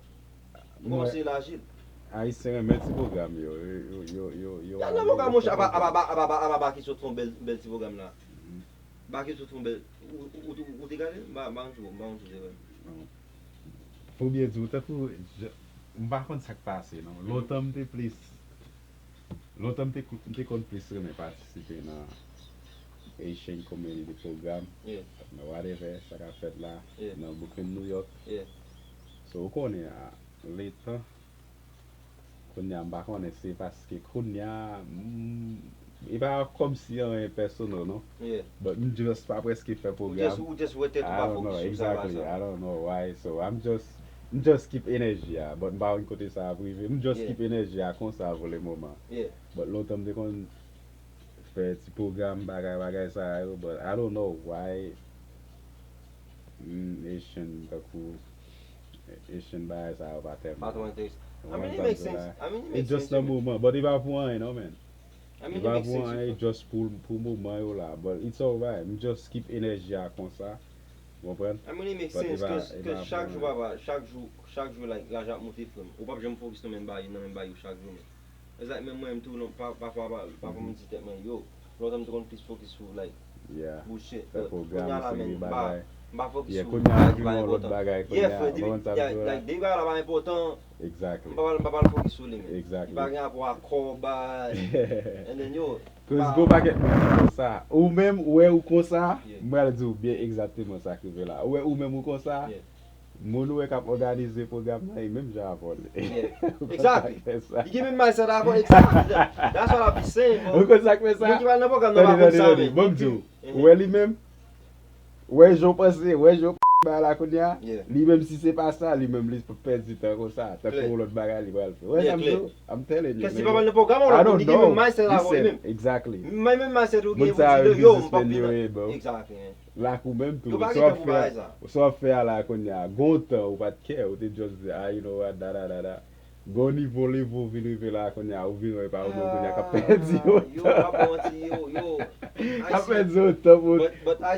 M kòmanse elaji l. Ayisyen renmen ti pwogram yo. Yo, yo, yo, yo. Gade nan pwogram, monchè, apa, apa, apa, apa, apa Baky sot fè yon bèl, bèl ti pwogram la. Baky sot fè yon bèl, ou, ou, ou, ou te gade l? M pa, m pa konn si, m pa konn si w te wè l. Pou byen di w, tankou, m pa konn sa k pase, non. Lontan m te plis Lontan m te, m te konn plis renmen patisipe nan Haitian Community Program, nan whatever sa k ap fèt la, nan Brooklyn, New York. So, ou konnen a, letan, kounye a m pa konnen se paske kounye a, m, e pa kòmsi anyen pèsonèl, non. But m just pa prèske fè pwogram. Ou just wè tèt ou pa fokis sou sa, pa sa. I don't know, exactly. I don't know why. So, I'm just, m just keep enèji a. But m pa konn kote sa ap rive. M just keep enèji a konsa pou le moman. But lontan m te konn fè ti pwogram, bagay, bagay sa yo. But I don't know why. Mm, Haitian, tankou Haitian bagay sa yo pa tèlman. Pa twò enterese. I mean, it makes sense. I mean, it makes sense. Just nan moman. But e pa pou anyen, non, man. I mean, it makes sense. Li pa pou anyen, just pou, pou moman yo la. But it's alright. M just keep enèji a konsa. Ou konprann? I mean, it makes sense, cause, cause chak jou, papa, chak jou, chak jou, like, lajan ap monte, frè m. Ou p ap janm fokis nan menm bagay, nan menm bagay yo chak jou, man. It's like, menm mwen menm tou, non, pa, pafwa, pa, pafwa m di tèt mwen, yo, lontan m te konn plis fokis sou, like, bullshit, but kounye a la, man, m pa, m pa fokis sou bagay ki pa enpòtan. Yeah, frè, depi, yeah, like, depi bagay la pa enpòtan, Exactly. M pa pral, m pa pral fokis sou li, men. Exactly. Li pa gen rapò a kòb, bagay. And then, yo. Cause gon pakèt moun ki konsa. Ou menm, ou wè ou konsa, m pral di w byen egzakteman sa k rive la. Ou wè ou menm ou konsa, moun ou wè k ap òganize pwogram nan, e menm jan avè w li. Exactly. Li gen menm mindset avè w, exactly. That's what I be saying, bro. Ou konn sa k fè sa? Moun ki pral nan pwogram nan pa konn sa, men. Bon, m di w, ou wè li menm? Wè jan w panse, wè jan w bagay la kounye a, li menm si se pa sa, li menm li p ap pèdi tan konsa, tankou yon lòt bagay li pral fè. Wè sa m di w? I'm telling you, nigga. Kèsi pa nan pwogram ou la, li gen menm mindset avè w li menm. Exactly. Menm, menm mindset ou gen pou di yo, m p ap vin nan. Exactly. Lakou menm tou, sa w ap fè a la kounye a, gon tan ou pa t care, ou te just di, ah, you know what, da, da, da, da. Gon nivo, nivo ou vin rive la kounye a, ou vin wè pa ou menm kounye a k ap pèdi otan. K ap pèdi otan pou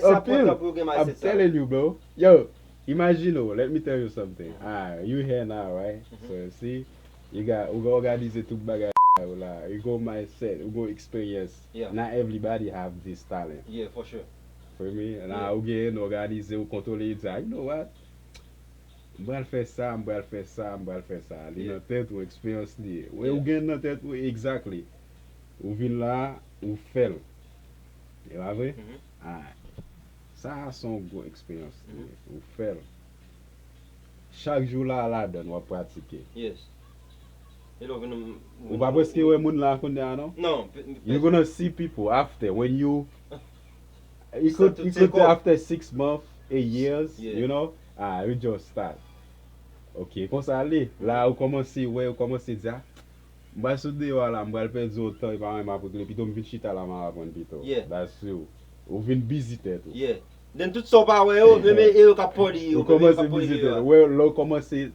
anpil. I'm telling you, bro. Yo, imagine w, let me tell you something. Ah, you here now, right? So, see, you got, ou òganize tout bagay ou la. You go mindset, you go experience. Not everybody have this talent. Feel me? Now, ou gen òganize, ou kontwole, you di, ah, you know what? M pral fè sa, m pral fè sa, m pral fè sa. Li nan tèt ou, eksperyans li ye. Ou gen nan tèt ou, exactly. Ou vin la, ou fè l. E pa vre? Ah, sa a se yon gwo eksperyans li ye. Ou fè l. Chak jou la, ladan, w ap pratike. Ou pa prèske wè moun la kounye a, non? You're gonna see people after, when you It could, it could after six months, eight years, you know, ah, you just start. Ok, konsa li. La, ou kòmanse wè, ou kòmanse di, ah, M pral sot deyò a la, m pral pèdi yon tan, e pa mwen m ap regle. Pito m vin chita la, m ap aprann pito. Yeah. That's true. Ou vin bizi tèt ou. Yeah. Then tout sa w pa wè yo, menm e yo k ap pòli yo. Ou kòmanse bizi tèt ou. Wè, lè w kòmanse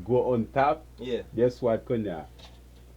go on top, Yeah. Guess what, kounye a?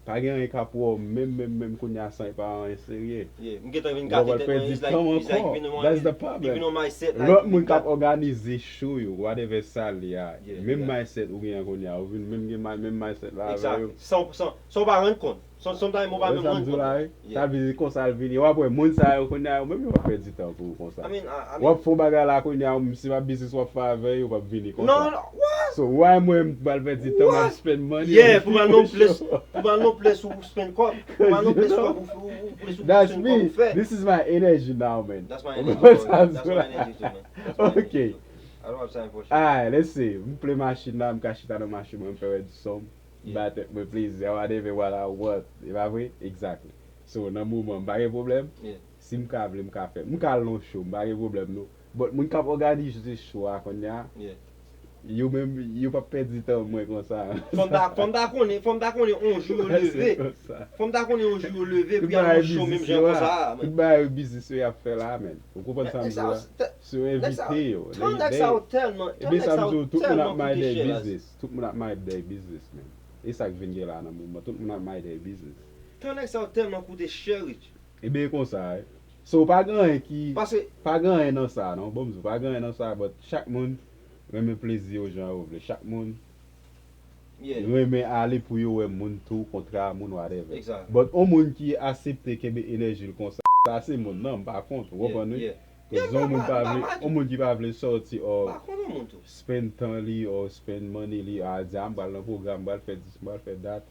Pa gen anyen k ap wè w menm, menm, menm kounye a san e pa anyen serye. Yeah. M gentan vin Ou pral gate tèt mwen. pèdi It's like, tan it's like ankò. vin on my, That's the problem. Vin on mindset like, Lòt moun k ap òganize show yo, whatever sa l ye a. Yeah, Menm yeah. Mindset ou gen an kounye a, ou vin menm gen ma- menm mindset la avè yo. Exactly. San, san, san w pa rann kont. San, sometimes ou pa Wè menm sa m rann di w kont. la, wi. Yeah. Sa vle di konsa l vini. W ap wè moun sa yo kounye a, yo menm yo p ap pèdi tan pou ou konsa. I mean, I, I W mean, ap fè yon bagay la kounye a, si w ap biznis w ap fè avè yo, yo p ap vini konsa. No, no, what? So why mwen m pral pèdi tan m ap What? Spend money Yeah, on pou m al non people plis, show? Pou m al non plis ou spend kòb. Pou m al non plis kòb ou, ou, ou plis ou That's spend me. Kòb ou fè. This is my energy now, man. That's my Ou energy. konprann sa That's m di my la? Energy too, man. That's my Okay. Energy too. I don't have time for shit. Alright, let's see. M play machine la, m ka chita nan machine mwen, m fè wè di som. Yeah. Ba tèt mwen plezi, whatever what I want. E pa vre? Exactly. So, nan moman, m pa gen pwoblèm. Yeah. Si m ka vle, m ka fè. M ka al nan show, m pa gen pwoblèm non. But moun k ap òganize show a kounye a, Yeah. yo menm, yo p ap pèdi tan mwen konsa. Fò m ta, fò m ta konnen, fò m ta konnen yon jou yo leve. Konsa. Fò m ta konnen yon jou yo leve Tout pou y al bagay nan show menm biznis jan yo konsa. a. Tout bagay biznis yo y ap fè la, man. Ou konprann sa m di la? Si yo envite yo, Tan nèg sa yo tèlman, tan Ebyen nèg sa sa m di yo w, tout moun ap tèlman mind koute their chè la. Business. Tout moun ap mind their business, man. E sa k vin gen la nan moman. Tout moun ap mind their business. Tan nèg sa yo tèlman koute chè, Rich. Ebyen e konsa, wi. So, pa gen anyen ki, Paske, pa gen anyen nan sa, non. Bon, m di w, pa gen anyen nan sa, but chak moun renmen plezi yo jan yo vle. Chak moun yeah. renmen ale pou yo wè moun tou, kontra moun, whatever. Exactly. But on moun ki aksepte kenbe enèji l konsa, sa se moun nan, m pa kont, ou Yeah, konprann wi? Yeah. Cause on moun pa vle, on moun ki pa vle sòti, Pa or kont on moun tou. Spend tan li, or spend money li, a di a m pral nan pwogram, m pral fè dis, m pral fè dat.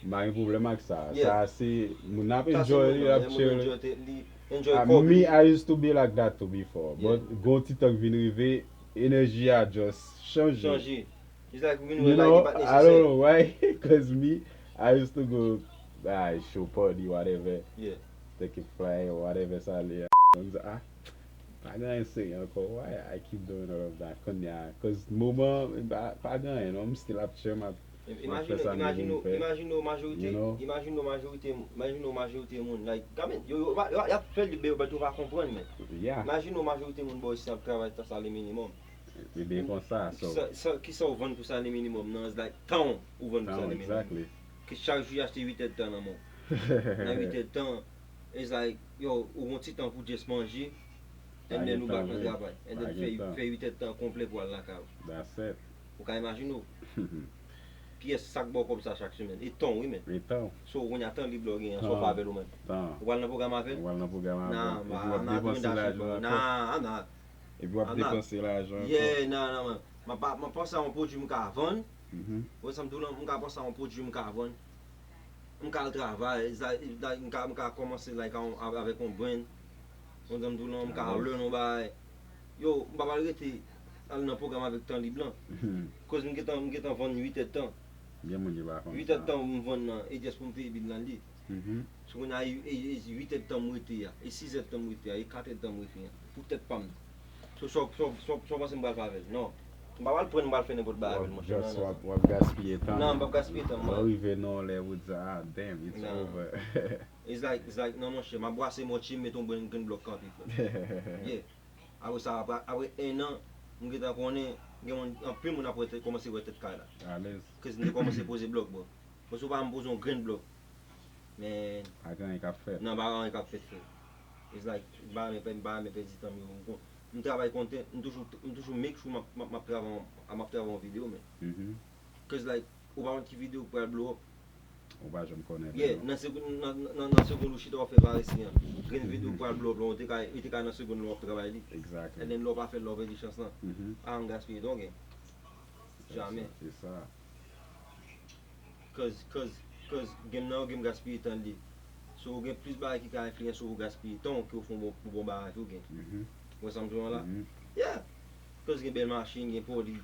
M pa gen pwoblèm ak sa. Yeah. Sa se, moun ap Sa se enjoy moun li, nan, ap moun chill. Enjoy te- li, enjoy Ah, kòb me, li. I used to be like that too before. Yeah. But gon ti tan k vin rive, enèji a just chanje. Chanje. It's like vin You wè like know, li pa t I don't nesesè. Know why, cause me, I used to go, ah, show party, whatever. Yeah. Take a fly, whatever sa li a. M di, ah, pa gen anyen serye ankò. Why I keep doing all of that? Kounye a, cause moman, pa, pa gen anyen, non, m still ap chill, m ap Imagine, imagine, imagine majorite, imagine majorite, imagine majorite moun, like, I mean, yo, yo, yo, y ap fè li bè, but yo pa konprann, men. Yeah. Imagine majorite moun bò isi ap travay tan salè minimum. Li byen konsa, so. Sa, sa, kisa ou vann pou salè minimum nan, it's like, tan ou vann pou Tan, salè minimum. Exactly. Ke chak jou y achte uit èdtan nan men w. Nan uit èdtan, it's like, yo, ou gon ti tan pou just manje, and then ou back nan travay. And then fè, fè uit èdtan konplè pou al lakay ou. That's it. Ou ka imajine w. Pyès sa k ba w kòb sa chak semèn. E tan w, wi, men. E tan w. So, kounye a tan lib la w genyen an, sa w fè avè l ou menm? Tan. Ou pral nan pwogram avè l? Ou pral nan pwogram avè l. Nah, Epi man, w ap I'm not doing depanse that shit, lajan bro. ankò. Nah, I'm not. Epi w ap I'm not. Depanse lajan ankò. Yeah, nah, nah, man. Mwen pa, mwen panse a yon pwodui m ka vann. Mhm. Ou wè sa m di w lan, mwen ka panse a yon pwodui m ka vann. Mwen ka al travay, it's like, it's like, mwen ka, mwen ka kòmanse, like, a yon, a, avèk yon brand. Ou wè sa m di w lan, mwen ka Alèz. Learn yon bagay. Yo, mwen pa pral rete al nan pwogram avèk tan lib lan. Mhm. Koz mwen gentan, mwen gentan vann uit èdtan. Gen moun ki pa konn Uit sa. Èdtan mwen vann nan, e just pou m peye bil lan li. Mhm. So kounye a, e, e, e uit èdtan mwen rete a, e sis èdtan mwen rete a, e kat èdtan mwen rete a, pou tèt pa m. So, so, so, so, so w panse m pral fè avè l? Non. M pa pral pran, m pral fè nenpòt bagay avè l, monchè. Just Non, w ap, non. w ap gaspiye tan. Non, m p ap gaspiye tan, Lè w man. Rive nan yon lè, ou di, ah, damn, it's Non. Over. It's like, it's like, non, monchè, m ap brase mò tchim, met yon grenn, grenn blòk kanpe, frè. Yeah. Apre sa, apre, apre en an, m gentan konnen, gen moun, anpil moun ap wè tèt, kòmanse wè tèt kay la. Alèz. Koz m te kòmanse poze blòk, bro. Bon, si w pa m poze yon grenn blòk, men Pa gen anyen k ap fèt. Non, pa gen anyen k ap fèt, frè. It's like, m pa renmen pè-, m pa renmen pèdi tan m yo. M kon-, m travay kontan, m toujou, m toujou make sure m ap, m ap, m ap travay, m ap travay yon videyo, men. Mhm. Koz, like, ou pa konn ki videyo k pral blow up. Ou pa janm konnen. Yeah, nan segonn, nan, nan, nan segonn ou chita w ap fè parese an. Grenn videyo k pral blow up la, ou te ka, ou te ka nan segonn la w ap travay li. Exactly. And then lè w pa fè l, lè w pèdi chans lan. Mhm. Pa janm gaspiye tan w gen. Jamè. Se sa. Cause, cause, cause game nan yo game gaspiye tan li. So ou gen plis bagay ki ka enfliyanse ou gaspiye tan w ke w fè yon bon, yon bon bagay tou gen. Mhm. Ou wè sa m di w la? Mhm. Yeah. Cause gen bèl machin, gen pòli.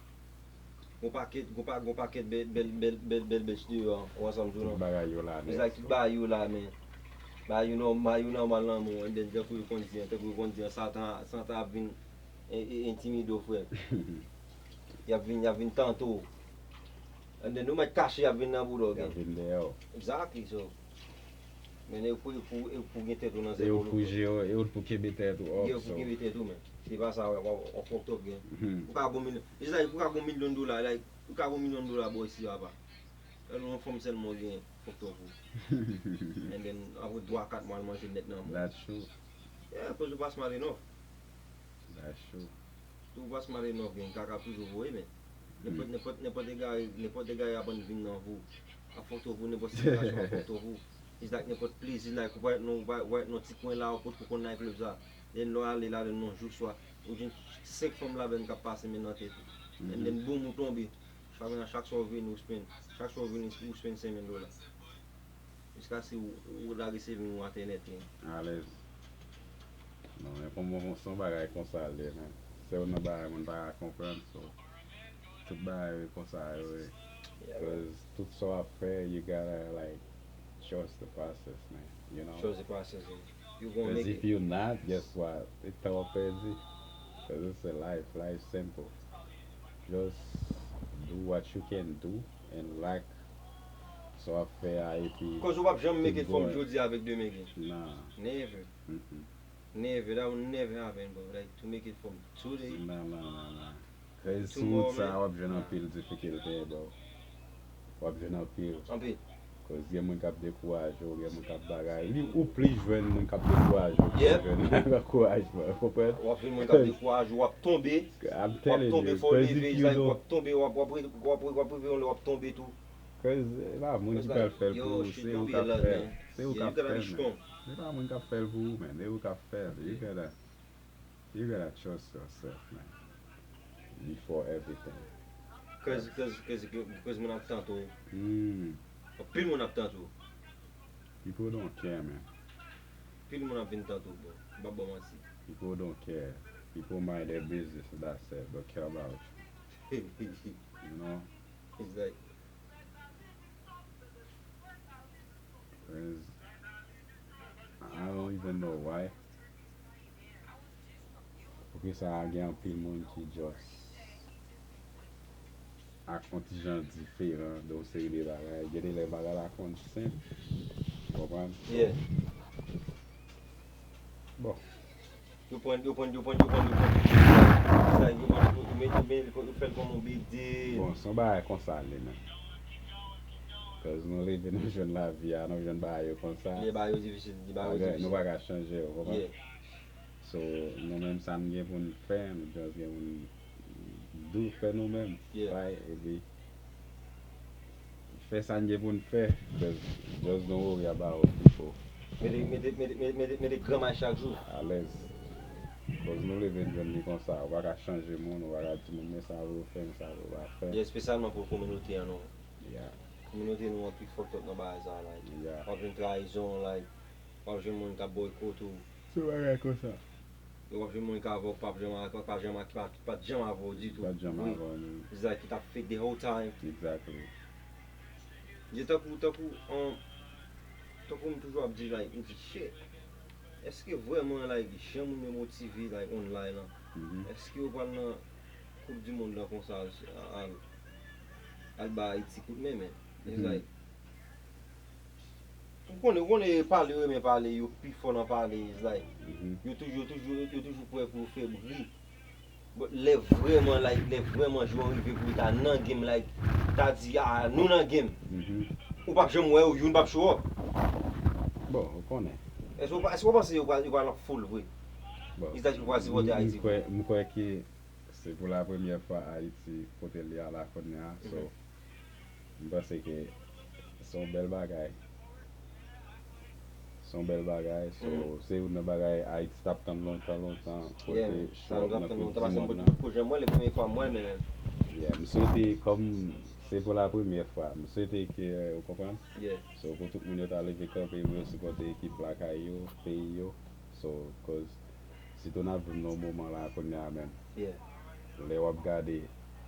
Gon pakèt, gon pa, gon pakèt bèl, bèl, bèl, bèl, bèl, bèl deyò an. Ou wè sa m di w Tout la? bagay yo la It's nèt. Like tout bagay yo la, men. Bagay yo nòmal, yo nòmal nan men w. And then, tankou yo konn di an, tankou yo konn di an, Satan, Satan ap vin e, e, entimide w, frè. Y ap vin, y ap vin tante w. And then ou mèt kache, y ap vin nan boudòg. Y ap vin dèyè w. Exactly, so. Men e pou, e pou, e pou gen tèt ou nan E ou zepòl ou. Pou jere, e ou pou kenbe tèt ou Gen up. pou kenbe tèt ou, men. Se pa sa, w ap, w ap, w ap fucked up, gen. Mhm. Ou ka gon milyon, it's like, ou ka gon milyon dola, like, ou ka gon milyon dola, boy, si papa. Lè yon fanm sèlman w gen, fucked up ou. And then, apre twa, kat mwa, l manje nèt nan men w. That's true. Yeah, cause ou pa smart enough. That's true. Tou ou pa smart enough, gen kaka ap toujou voye, men. Nenpòt, nenpòt, nenpòt egare, nenpòt egare ap ann vin nan vou. Ap fucked up ou, nenpòt sitiyasyon ap fucked up ou. It's like nenpòt plezi, like, ou pa nan, ou pa, ou pa nan ti kwen la, ou potko konn night club sa. Then lè w ale ladan nan jou swa, ou jwenn senk fanm ladan k ap pase men nan tèt ou. And then, boom, ou tonbe. Chak, chak swa w vini, ou spend. Chak swa w vini, ou spend senk mil dola. Jiskaske ou, ou lage saving ou atè nèt, men. Alèz. Non, men pou mwen, se yon bagay konsa l ye, men. Se youn nan bagay moun pa ka konprann, so. Tout bagay yo konsa yo ye. Yeah, man. Cause tout sa w ap fè, you gotta, like, trust the process, man. You know? Trust the process, man. You gonna Cause make if it. You not, guess what? E tan w ap pèdi. Cause it's a life. Life simple. Just do what you can do and like sa w ap fè a, epi Cause ou p ap janm make it keep from going. Jodi avèk demen gen. Nah. Never. Mm-mm. Never. That will never happen, bro. Like, to make it from today. Nah, nah, nah, nah. Cause sou Tomorrow, wout sa, man. W ap jwenn anpil difikilte, bro. W ap jwenn anpil. Anpil. Cause gen moun k ap dekouraje w, gen moun k ap bagay. Li, ou plis jwenn moun k ap dekouraje w ke Yep. Jwenn ankourajman. Konprann? W ap jwenn moun k ap dekouraje w, w ap tonbe. I'm W ap telling tonbe you, fò w cause leve, if it's you like, w don't, ap tonbe, w ap, w ap, w ap, w ap rive yon lè w ap tonbe tou. Cause se pa moun ki pral fè l pou ou, se ou k ap fè l. Se ou k ap fè l, man. Se pa moun k ap fè l pou ou, man. Se ou k ap fè l. You gotta, you gotta trust yourself, man. Before everything. Cause, cause, cause, cause moun ap tante w. Hmm. Anpil moun ap tante w. People don't care, man. Anpil moun ap vin tante w, bro. M p ap ba w manti. People don't care. People mind their business and that's it. Don't care about you. You know? It's like, Cause I don't even know why. Poukisa gen anpil moun ki just ak yon ti jan diferan de yon seri de bagay. Gen de lè bagay la konn senp. Ou konprann? Yeah. Bon. Yo pran, yo pran, yo pran, yo pran, yo pran. Sa, yo pran, yo, yo mete, yo, yo fè l kòm yon big deal. Bon, se yon bagay konsa l ye, men. Cause nou leve, nou jwenn lavi a, nou jwenn bagay yo konsa. Lè bagay yo difisil, lè bagay yo Bagay, nou difisil. Pa ka chanje yo, konprann? Yeah. So, nou menm sa n gen pou n fè, nou just gen pou n do fè nou menm. Yeah. Right? Epi, fè sa n gen pou n fè, just, just don't worry about people. Mete, mete, mete, mete, mete, mete granmay chak jou. Alèz. Cause nou leve n jwenn li konsa. Ou pa ka chanje moun, ou pa ka di moun, men sa pou w fè, men sa pou w pa fè. Yeah, espesyalman pou kominote an nou. Yeah, Kominote nou an pi fucked up nan bagay sa, like. Yeah. W ap jwenn trayizon, like, w ap jwenn moun k ap boycott ou. Se bagay konsa. Yo w ap jwenn moun k avè w, k p ap janm, k pa janm, k pa, k pa t janm avè w ditou. Pa t janm Wi. Avè w, non. It's like ki t ap fake the whole time. Exactly. Yo tankou, tankou, um, tankou m toujou ap di, like, m di, shit. Èske vrèman, like, jan moun yo motive, like, online lan, Mhm. Èske yo pral nan Koup di Mond lan konsa al, al, al ba Ayiti kout men, men? It's Mhm. Like, ou konnen, ou konnen pale, yo renmen pale, yo pi fò nan pale, it's like, Mhm. yo toujou, yo toujou, yo toujou prè pou yo fè bri. But lè vrèman, like, lè vrèman jou an rive pou yo ta nan game, like, ta di, ah, nou nan game. Mhm. Ou p ap janm wè yo, youn p ap show up. Bon, ou konnen. Èske w pa, èske w panse yo pral, yo pral full vre? Bon, It's like yo pral sipòte m, m Ayiti. Kwè, m kwè ke se pou la premyè fwa Ayiti kote l ye a la kounye a. So, Mhm. m panse ke se yon bèl bagay. Se yon bèl bagay. So, Mhm. Se youn nan bagay Ayiti t ap tann lontan, lontan. Pou Yeah, te sa show nou up t ap nan tann Koup lontan, di paske m Mond pot, lan. M potko janm wè l, e premye fwa m wè l, men. Yeah, m swete, kòm se pou la premyè fwa, m swete ke, ou konprann? Yeah. So, pou tout moun yo ta leve kanpe, pou yo sipòte ekip lakay yo, peyi yo. So, cause, sitou n ap viv nan yon moman la kounye a menm. Yeah. Lè w ap gade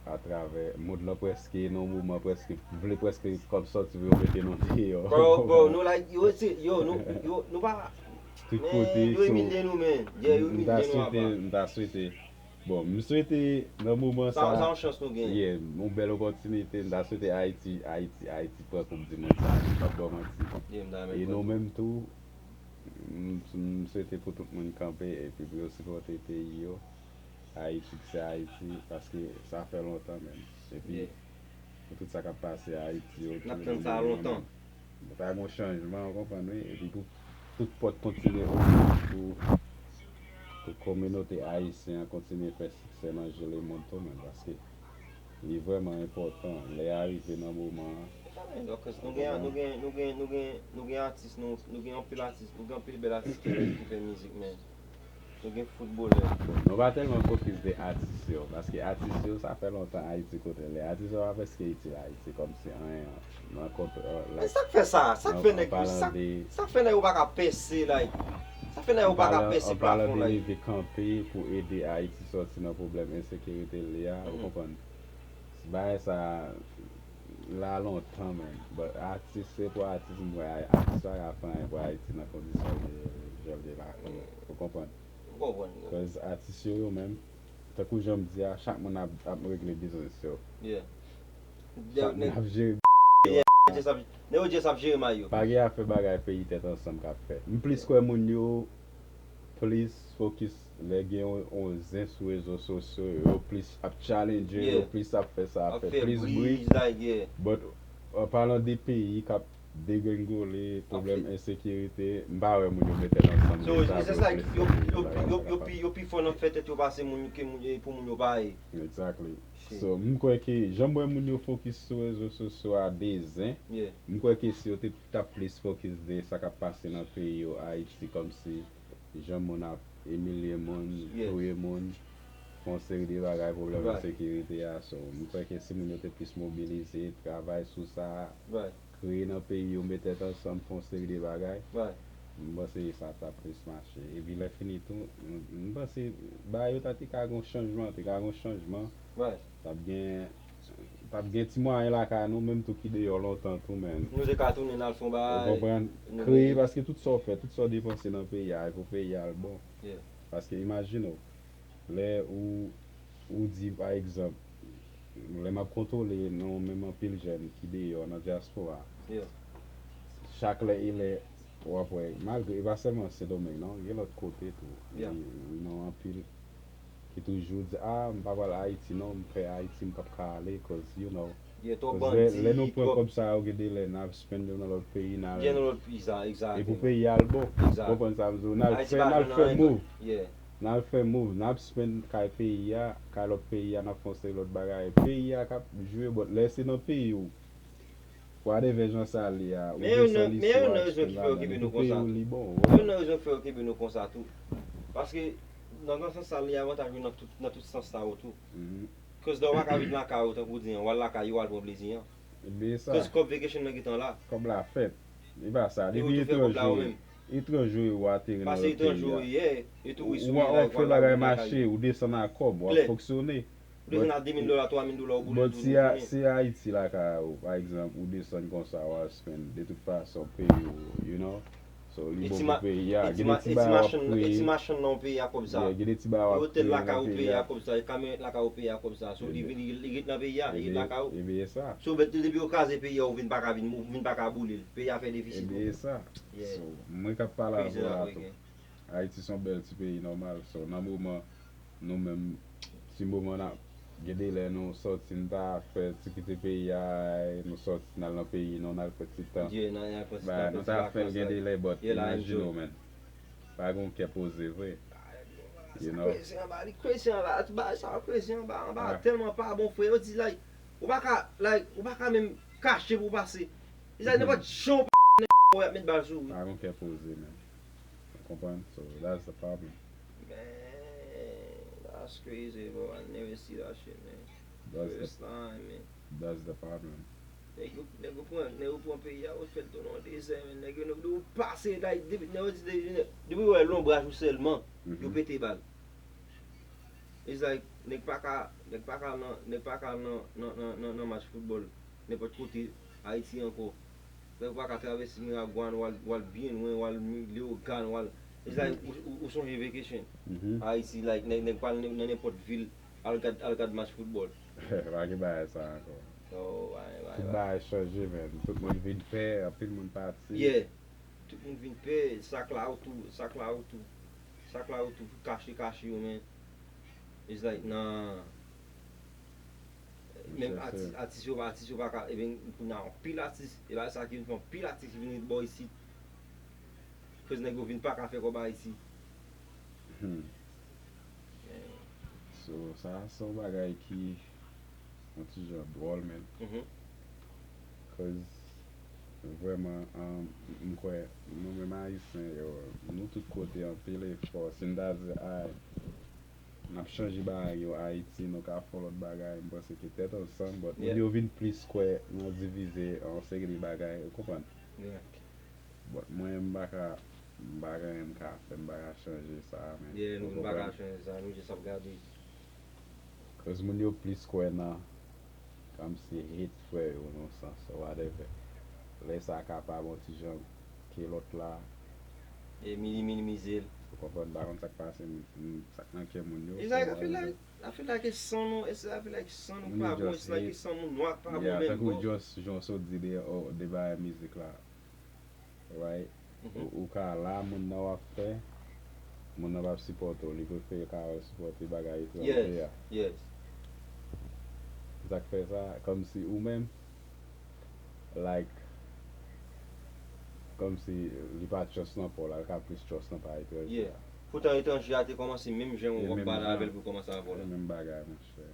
atravè mond lan, prèske nan yon moman, prèske, vle prèske kòm sòti pou yo mete nou deyò. Bro, bro, nou like, yo, se, yo, nou, yo, nou pa, Tout men, kote, yo so, imilye nou, men. Yeah, yo m ta imilye nou swete, apa. M ta swete Bon, m swete nan moman Sa sa, sa yon chans nou gen. yeah, yon bèl opòtinite, m ta swete Ayiti, Ayiti, Ayiti pran koup di mond sa, m p ap ba w manti. Yeah, m ta E renmen nou pran. Menm tou, m, m swete pou tout moun kanpe epi pou yo sipòte peyi yo. Ayiti ki se Ayiti, paske sa fè lontan menm. Epi Yeah. pou tout sa k ap pase Ayiti yo, N ap tann sa lontan. Mwen pa gen chanjman, ou konprann wi. Epi pou tout pòt kontinye ouvri pou, pou kominote ayisyen an kontinye fè siksè nan je lemonn tou menm, paske li vrèman enpòtan. Lè a rive nan moman an. Donk, nou gen nou gen nou gen nou gen nou gen atis nou nou gen anpil atis nou gen anpil bèl atis ki fè ki fè mizik men nou gen foutbolè. Nou pa tèlman fokis de atis yo, paske atis yo sa fè lontan Ayiti kote l ye. Atis yo pa prèske itil Ayiti kòmsi anyen nan kont Men sa k fè sa sa k fè nèg yo sa sa k fè nèg yo pa ka pèse like sa k fè nèg yo pa ka pèse An palan plafon de like leve kanpe pou ede Ayiti sòti nan pwoblèm ensekirite l ye a, ou Mhm. Konprann? Bagay sa la lontan menm. But atis se pou atis m wè atis pa ka fè anyen pou Ayiti nan kondisyon l ye jan l ye la. Ou konprann? M konprann. Cause atis yo yo menm, tankou jan m di a, chak moun ap, ap regle biznis yo. Yeah. Chak moun ap jere. Nèg yo just ap jere may yo. Pa gen afè bagay peyi tèt ansanm k ap fèt. M plis kwè moun yo plis fokis lè gen yon, yon zen sou rezo sosyo yo, yo plis ap challenge, yo Yeah. plis ap fè sa, ap Ap fè fè plis bri bri. Like yeah. But an palan de peyi k ap degrengole, pwoblèm ensekirite, m pa wè moun yo met tèt ansanm. So it's just like yo yo yo yo pi yo pi fò nan fè tèt yo pase moun ke moun pou moun yo pa ye. Exactly. So m kwè ke jan m wè moun yo fokis sou rezo sosyo a de zen, Yeah. m kwè ke si yo te t ap plis fokis de sa k ap pase nan peyi yo Ayiti, kòmsi jan moun ap imilye moun, Yeah. touye moun, fè yon seri de bagay, pwoblèm Right. Ensekirite a. So m kwè ke si moun yo te plis mobilize, travay sou sa, Right. Kreye nan peyi yo, met tèt ansanm, fè yon seri de bagay, Right. m panse sa t ap plis mache. Epi lè fini tou, m m panse bagay yo ta te ka gen yon chanjman, te ka gen yon chanjman. Right. T ap gen t ap gen ti mwayen lakay nou menm tou ki deyò lontan tou, men. Nou te ka tounen al fè yon Ou bagay. Konprann? Nou Kreye, gen- paske tout sa w fè, tout sa w depanse nan peyi a, e pou peyi a al bon. Yeah. Paske imajine w, lè ou, ou di, pa egzanp, lè m ap kontwole nan menm anpil jèn ki deyò nan dyaspora, Yeah. chak lè e lè, w ap wè, malgre, e pa sèlman Sendomeng, non, gen lòt kote tou. Yeah. Gen, gen anpil ki toujou di, a, m pa pral Ayiti, non, m pè Ayiti, m p ap ka ale, cause, you know, Yeah, twòp cause lè, bandi, lè nou pran twòp kòb sa yo, gen de lè n ap spend yo nan lòt peyi, n al, Gen nan lòt peyi sa, e pou exactly. peyi a al bon. Exact. Konprann sa m di w, n al Ayiti fè, pa n al nan fè anyen move. Yeah. N al fè move, n ap spend kay peyi a, kay lòt peyi a, n ap fè yon seri lòt bagay. Peyi a k ap jwe, but lè se nan peyi w, whatever jan sa li a, ou Men gen yon sa nan- li men sou yon a, nan rezon ki fè yo ladan, kenbe e nou pou peyi konsa. W li bon. Yon nan rezon ki fè yo kenbe nou konsa tou. Paske nan, nan sans sa li avantaj nou nan tout, nan tout sans sa yo tou. Mhm. Cause lè w pa ka vin lakay ou tankou di an, w al lakay ou al pran plezi an. Ebyen sa, Cause kòb vacation nan gentan la. Kòb la fèt. E pa sa, E ou depi tou fè kòb la ou etranj menm. Etranj ou ye, w ateri nan Pase lòt etranj peyi ou a. ye, e touris ou Ou ye, a like, fè wala, bagay ou vin lakay mache, ou. Ou desann a kòb, w Klè. ap fonksyone. Ou desann a de mil dola, twa mil dola, ou boule But tou si nou a, tounen. Si Ayiti lakay ou, pa egzanp, ou desann konsa, w ap spend, de tout fason, peyi ou, you know. So, li E bon ti ma- pou peyi a. e ti Gen ma- de ti e ti bagay w ap machann e ti kreye. machann nan w peye a kòb sa. Yeah, gen de ti bagay w E ap otèl kreye lakay nan ou peyi peye a. a kòb sa, e kamyon lakay ou peye a kòb sa. So li vin li li ret nan peyi a, li ret Ebyen, lakay ou. ebyen, e sa. So but depi yo kraze peyi a, ou vin pa ka vin, ou vin pa ka boule l. Peyi a fè defisit. Ebyen, e sa. Yeah. So, mwen k ap pale avè Crazy w la, la we tou. gen. Ayiti se yon bèl ti peyi nòmal. So, nan moman, nou menm, ti moman n ap, gen de lè nou sòti, n ta fè ti kite peyi a, nou sòti, n al nan peyi nou, n al fè ti tan. Yeah, n al fè ti Ba, tan, nou fè ti ta fè l vakans gen la. de lè, but Yeah, la, imajine enjoy. w, menm. Pa gen yon kè poze vre. You know? Crazy anba, li crazy anba, tout bagay sa yo crazy anba, anba Ah. Tèlman pa bon, frè. Yo di, like, ou pa ka, like, ou pa ka menm kache pou w pase. It's like, Mhm. Nenpòt jan w pa nèg w ap met bal sou ou. Pa gen yon kè poze, menm. Ou konprann? So, that's the problem. Man, that's crazy, bro. I never see that shit, man. That's the, First time, man. That's the problem. Nèg yo, nèg yo pran, nèg yo pran peyi a, yo fè l tounen yon dezè, men nèg yo, nèg yo pase, like, depi, nèg yo di, depi, depi yo wè lonbraj ou sèlman, yo Mhm. pete bal. It's like, nèg pa ka, nèg pa ka nan, nèg pa ka nan, nan, nan, nan, nan match foutbòl, nenpòt kote, Ayiti ankò. Nèg pa ka travèse Miragwàn, w al, w al byen lwen, w al Mi-, Leyogàn, w al, It's like, ou, ou, ou sonje vacation. Ayiti, like, nèg, nèg pral nan nenpòt vil, al gad, al gad match foutbòl. Pa gen bagay sa ankò. Tout bagay chanje, man. Tout moun vin pè, anpil moun pati. Yeah. Tout moun vin pè, sak la otou, sak la otou, sak la otou, kache, kache yo, men. It's like, nan, menm atis, atis yo, atis yo pa ka, ebyen, kounye a, anpil atis, e bagay sa ki vin fè anpil atis vin ret bò isit. Koz nèg yo vin pa ka fè kòb Ayiti. Hmm. So, sa se yon bagay ki yon ti jan dwòl, men. Koz, vrèman, um, m kwè, nou menm Ayisyen yo, nou tout kote anpil efò. Si n ta di, ay, n ap chanje bagay yo Ayiti, nou ka fè yon lòt bagay, m panse ke tèt ansanm, but moun yo vin plis kwè nan divize yon seri de bagay, ou konprann? But mwen, m pa ka, m pa ka anyen m ka fè, m pa ka chanje sa, men. Yeah, nou pa ka chanje sa, nou just ap gade. Koz moun yo plis kwè nan, kòmsi hate frè yo nan sans, or whatever. Lè sa kapab yon ti jan ke lòt la. E mini-, minimize l. Ou konprann, m pa konn sa k pase, m, m, sa k nan kè moun yo, so whatever. I feel like, I feel like e san nou, it's, I feel like san nou pa bon, it's like e san moun nwa k pa bon menm, bro. Tankou just, jan w sot di de, oh, de bagay mizik la. Right? Ou, ou ka la, moun nan w ap fè, moun nan p ap sipòte w, li prefere ka al sipòte bagay etranje a. Yes, yes. Sa k fè sa, kòmsi ou menm, like, kòmsi li pa trust nan pa w la, li ka plis trust nan pa etranje a. Poutan etranje a te kòmanse menm jan w ap pale avè l pou kòmanse avè w la. E menm bagay, monchè.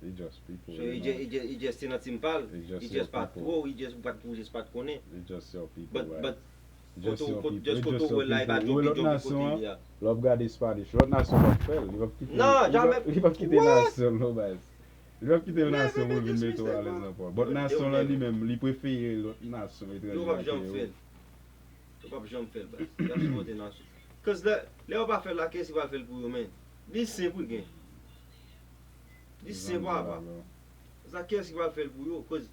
He just people, you know. So, he just, he just, he just te nan team pa l. He just pa t pro, he just pa t, he just pa t konnen. He just your people, right? But, but, just your people, just your people. Ou wè lòt nasyon an, lè w ap gade Spanish, lòt nasyon p ap fè l, li p ap kite, li p ap, li p ap kite nasyon l, non, baz. Li p ap kite nasyon pou l vin mete w alèz nan pa w. But nasyon lan li menm, li prefere lòt nasyon etranje a ke yo. Yo p ap janm fè l, baz. Y ap sipòte nasyon. Cause lè, lè yo pa fè l la, kiyès ki pral fè l pou yo, men? Li senp wi, gen. Li senp apa. Sa kiyès ki pral fè l pou yo? Cause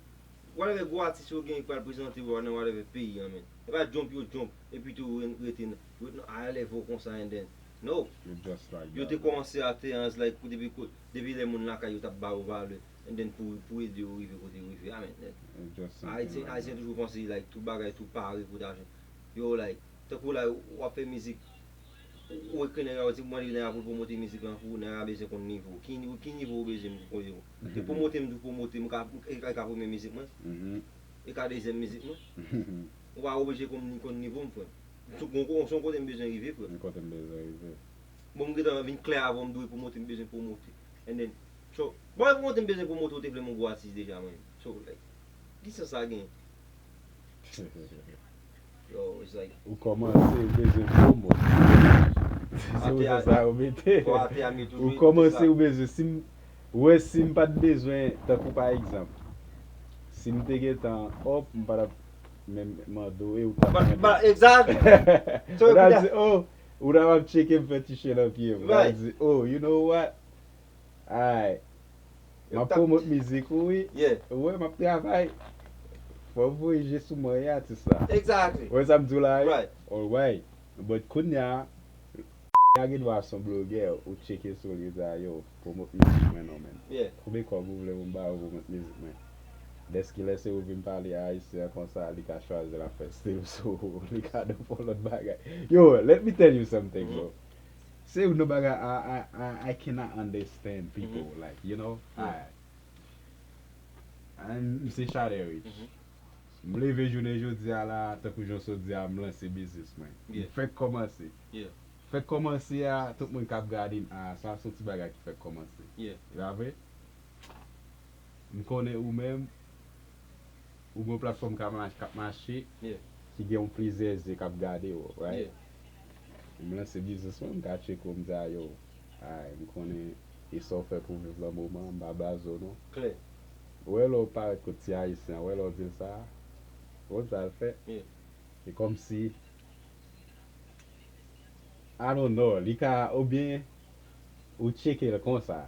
whatever gwo atis yo gen ki pral prezante yo nan whatever peyi an, men. E pa jump yo jump, epi tou yo rete nan, yo nan high level konsa, and then, no. Yo te kòmanse atè an, it's like, depi, depi lè moun lakay yo t ap ba yo valè, and then pou, pou ede yo rive kote yo rive a, men. Ayisyen, Ayisyen toujou panse, like, tout bagay tou pare pou ta jwenn. Yo, like, tankou la, w ap fè mizik, ou ekri nèg la, ou di, mande nèg la pou l pwomote mizik lan pou ou, nèg la bezwen konn nivo w. Ki nivo, ki nivo ou bezwen m pou koze w? Se pwomote m tou pwomote m, ka, e ka, e ka premye mizik mwen. E ka dezyèm mizik mwen. Ou pa oblije konn, konn nivo m, frè m. Se yon, se yon kote m bezwen rive, frè m. Yon kote m bezwen rive. Bon, m gentan vin klè avè w, m dwe pwomote, m bezwen pwomote. And then, so, bon, pwomote m bezwen pwomote, ou te vle m yon gwo atis deja, mwen. So, like, ki sans sa gen? Yo, it's like, ou kòmanse, ou bezwen pwomot. Se pou sa yo mete. Ou kòmanse, ou bezwen. Si m, ou wè, si m pa t bezwen, tankou pa egzanp, si m te gentan up, m pa t ap menm mande w, e ou t ap mande. Exactly. Ou t ap di, oh, ou t ap ap tcheke m fè ti chen nan pye m. Ou t ap di, oh, you know what? Alright. M ap pwomot mizik ou, wi. Ou wè, m ap travay. Fò w voye je sou mwen, wi, atis la. Exactly. Ou wè sa m di w la, wi? Alright. But kounye a, a gen dwa se yon blogè, ou tcheke sou li, ou di, a, yo, pwomot mizik mwen non, men. Konbyen kòb ou vle pou m ba ou pwomot mizik mwen? Dèske lè se ou vin pale a Ayisyen an konsa, li ka chwazi l ap fè stil sou ou, li ka fè yon lòt bagay. Yo, let me tell you something, bro. Se youn nan bagay I, I, I, I cannot understand people, like, you know, I, I, m se Shadary. M leve jounen jodi a la, tankou jan w sot di a, m lanse biznis mwen. M fèk kòmanse. Fèk kòmanse a, tout moun k ap gade m, a, sa se yon ti bagay ki fèk kòmanse. E pa vre? M konnen ou menm, ou gen yon platfòm k ap mach-, k ap mache, ki gen yon plizyè zye k ap gade w, right? M lanse biznis mwen, m ka tcheke w, m di a, yo, ay, m konnen e sa w fè pou viv nan moman an, m pa blaze w non. Klè. Ou wè lè w parèt kot ti Ayisyen an, ou wè lè w di l sa, ou wè sa l fè? E kòmsi, I don't know, li ka, oubyen ou tcheke l konsa.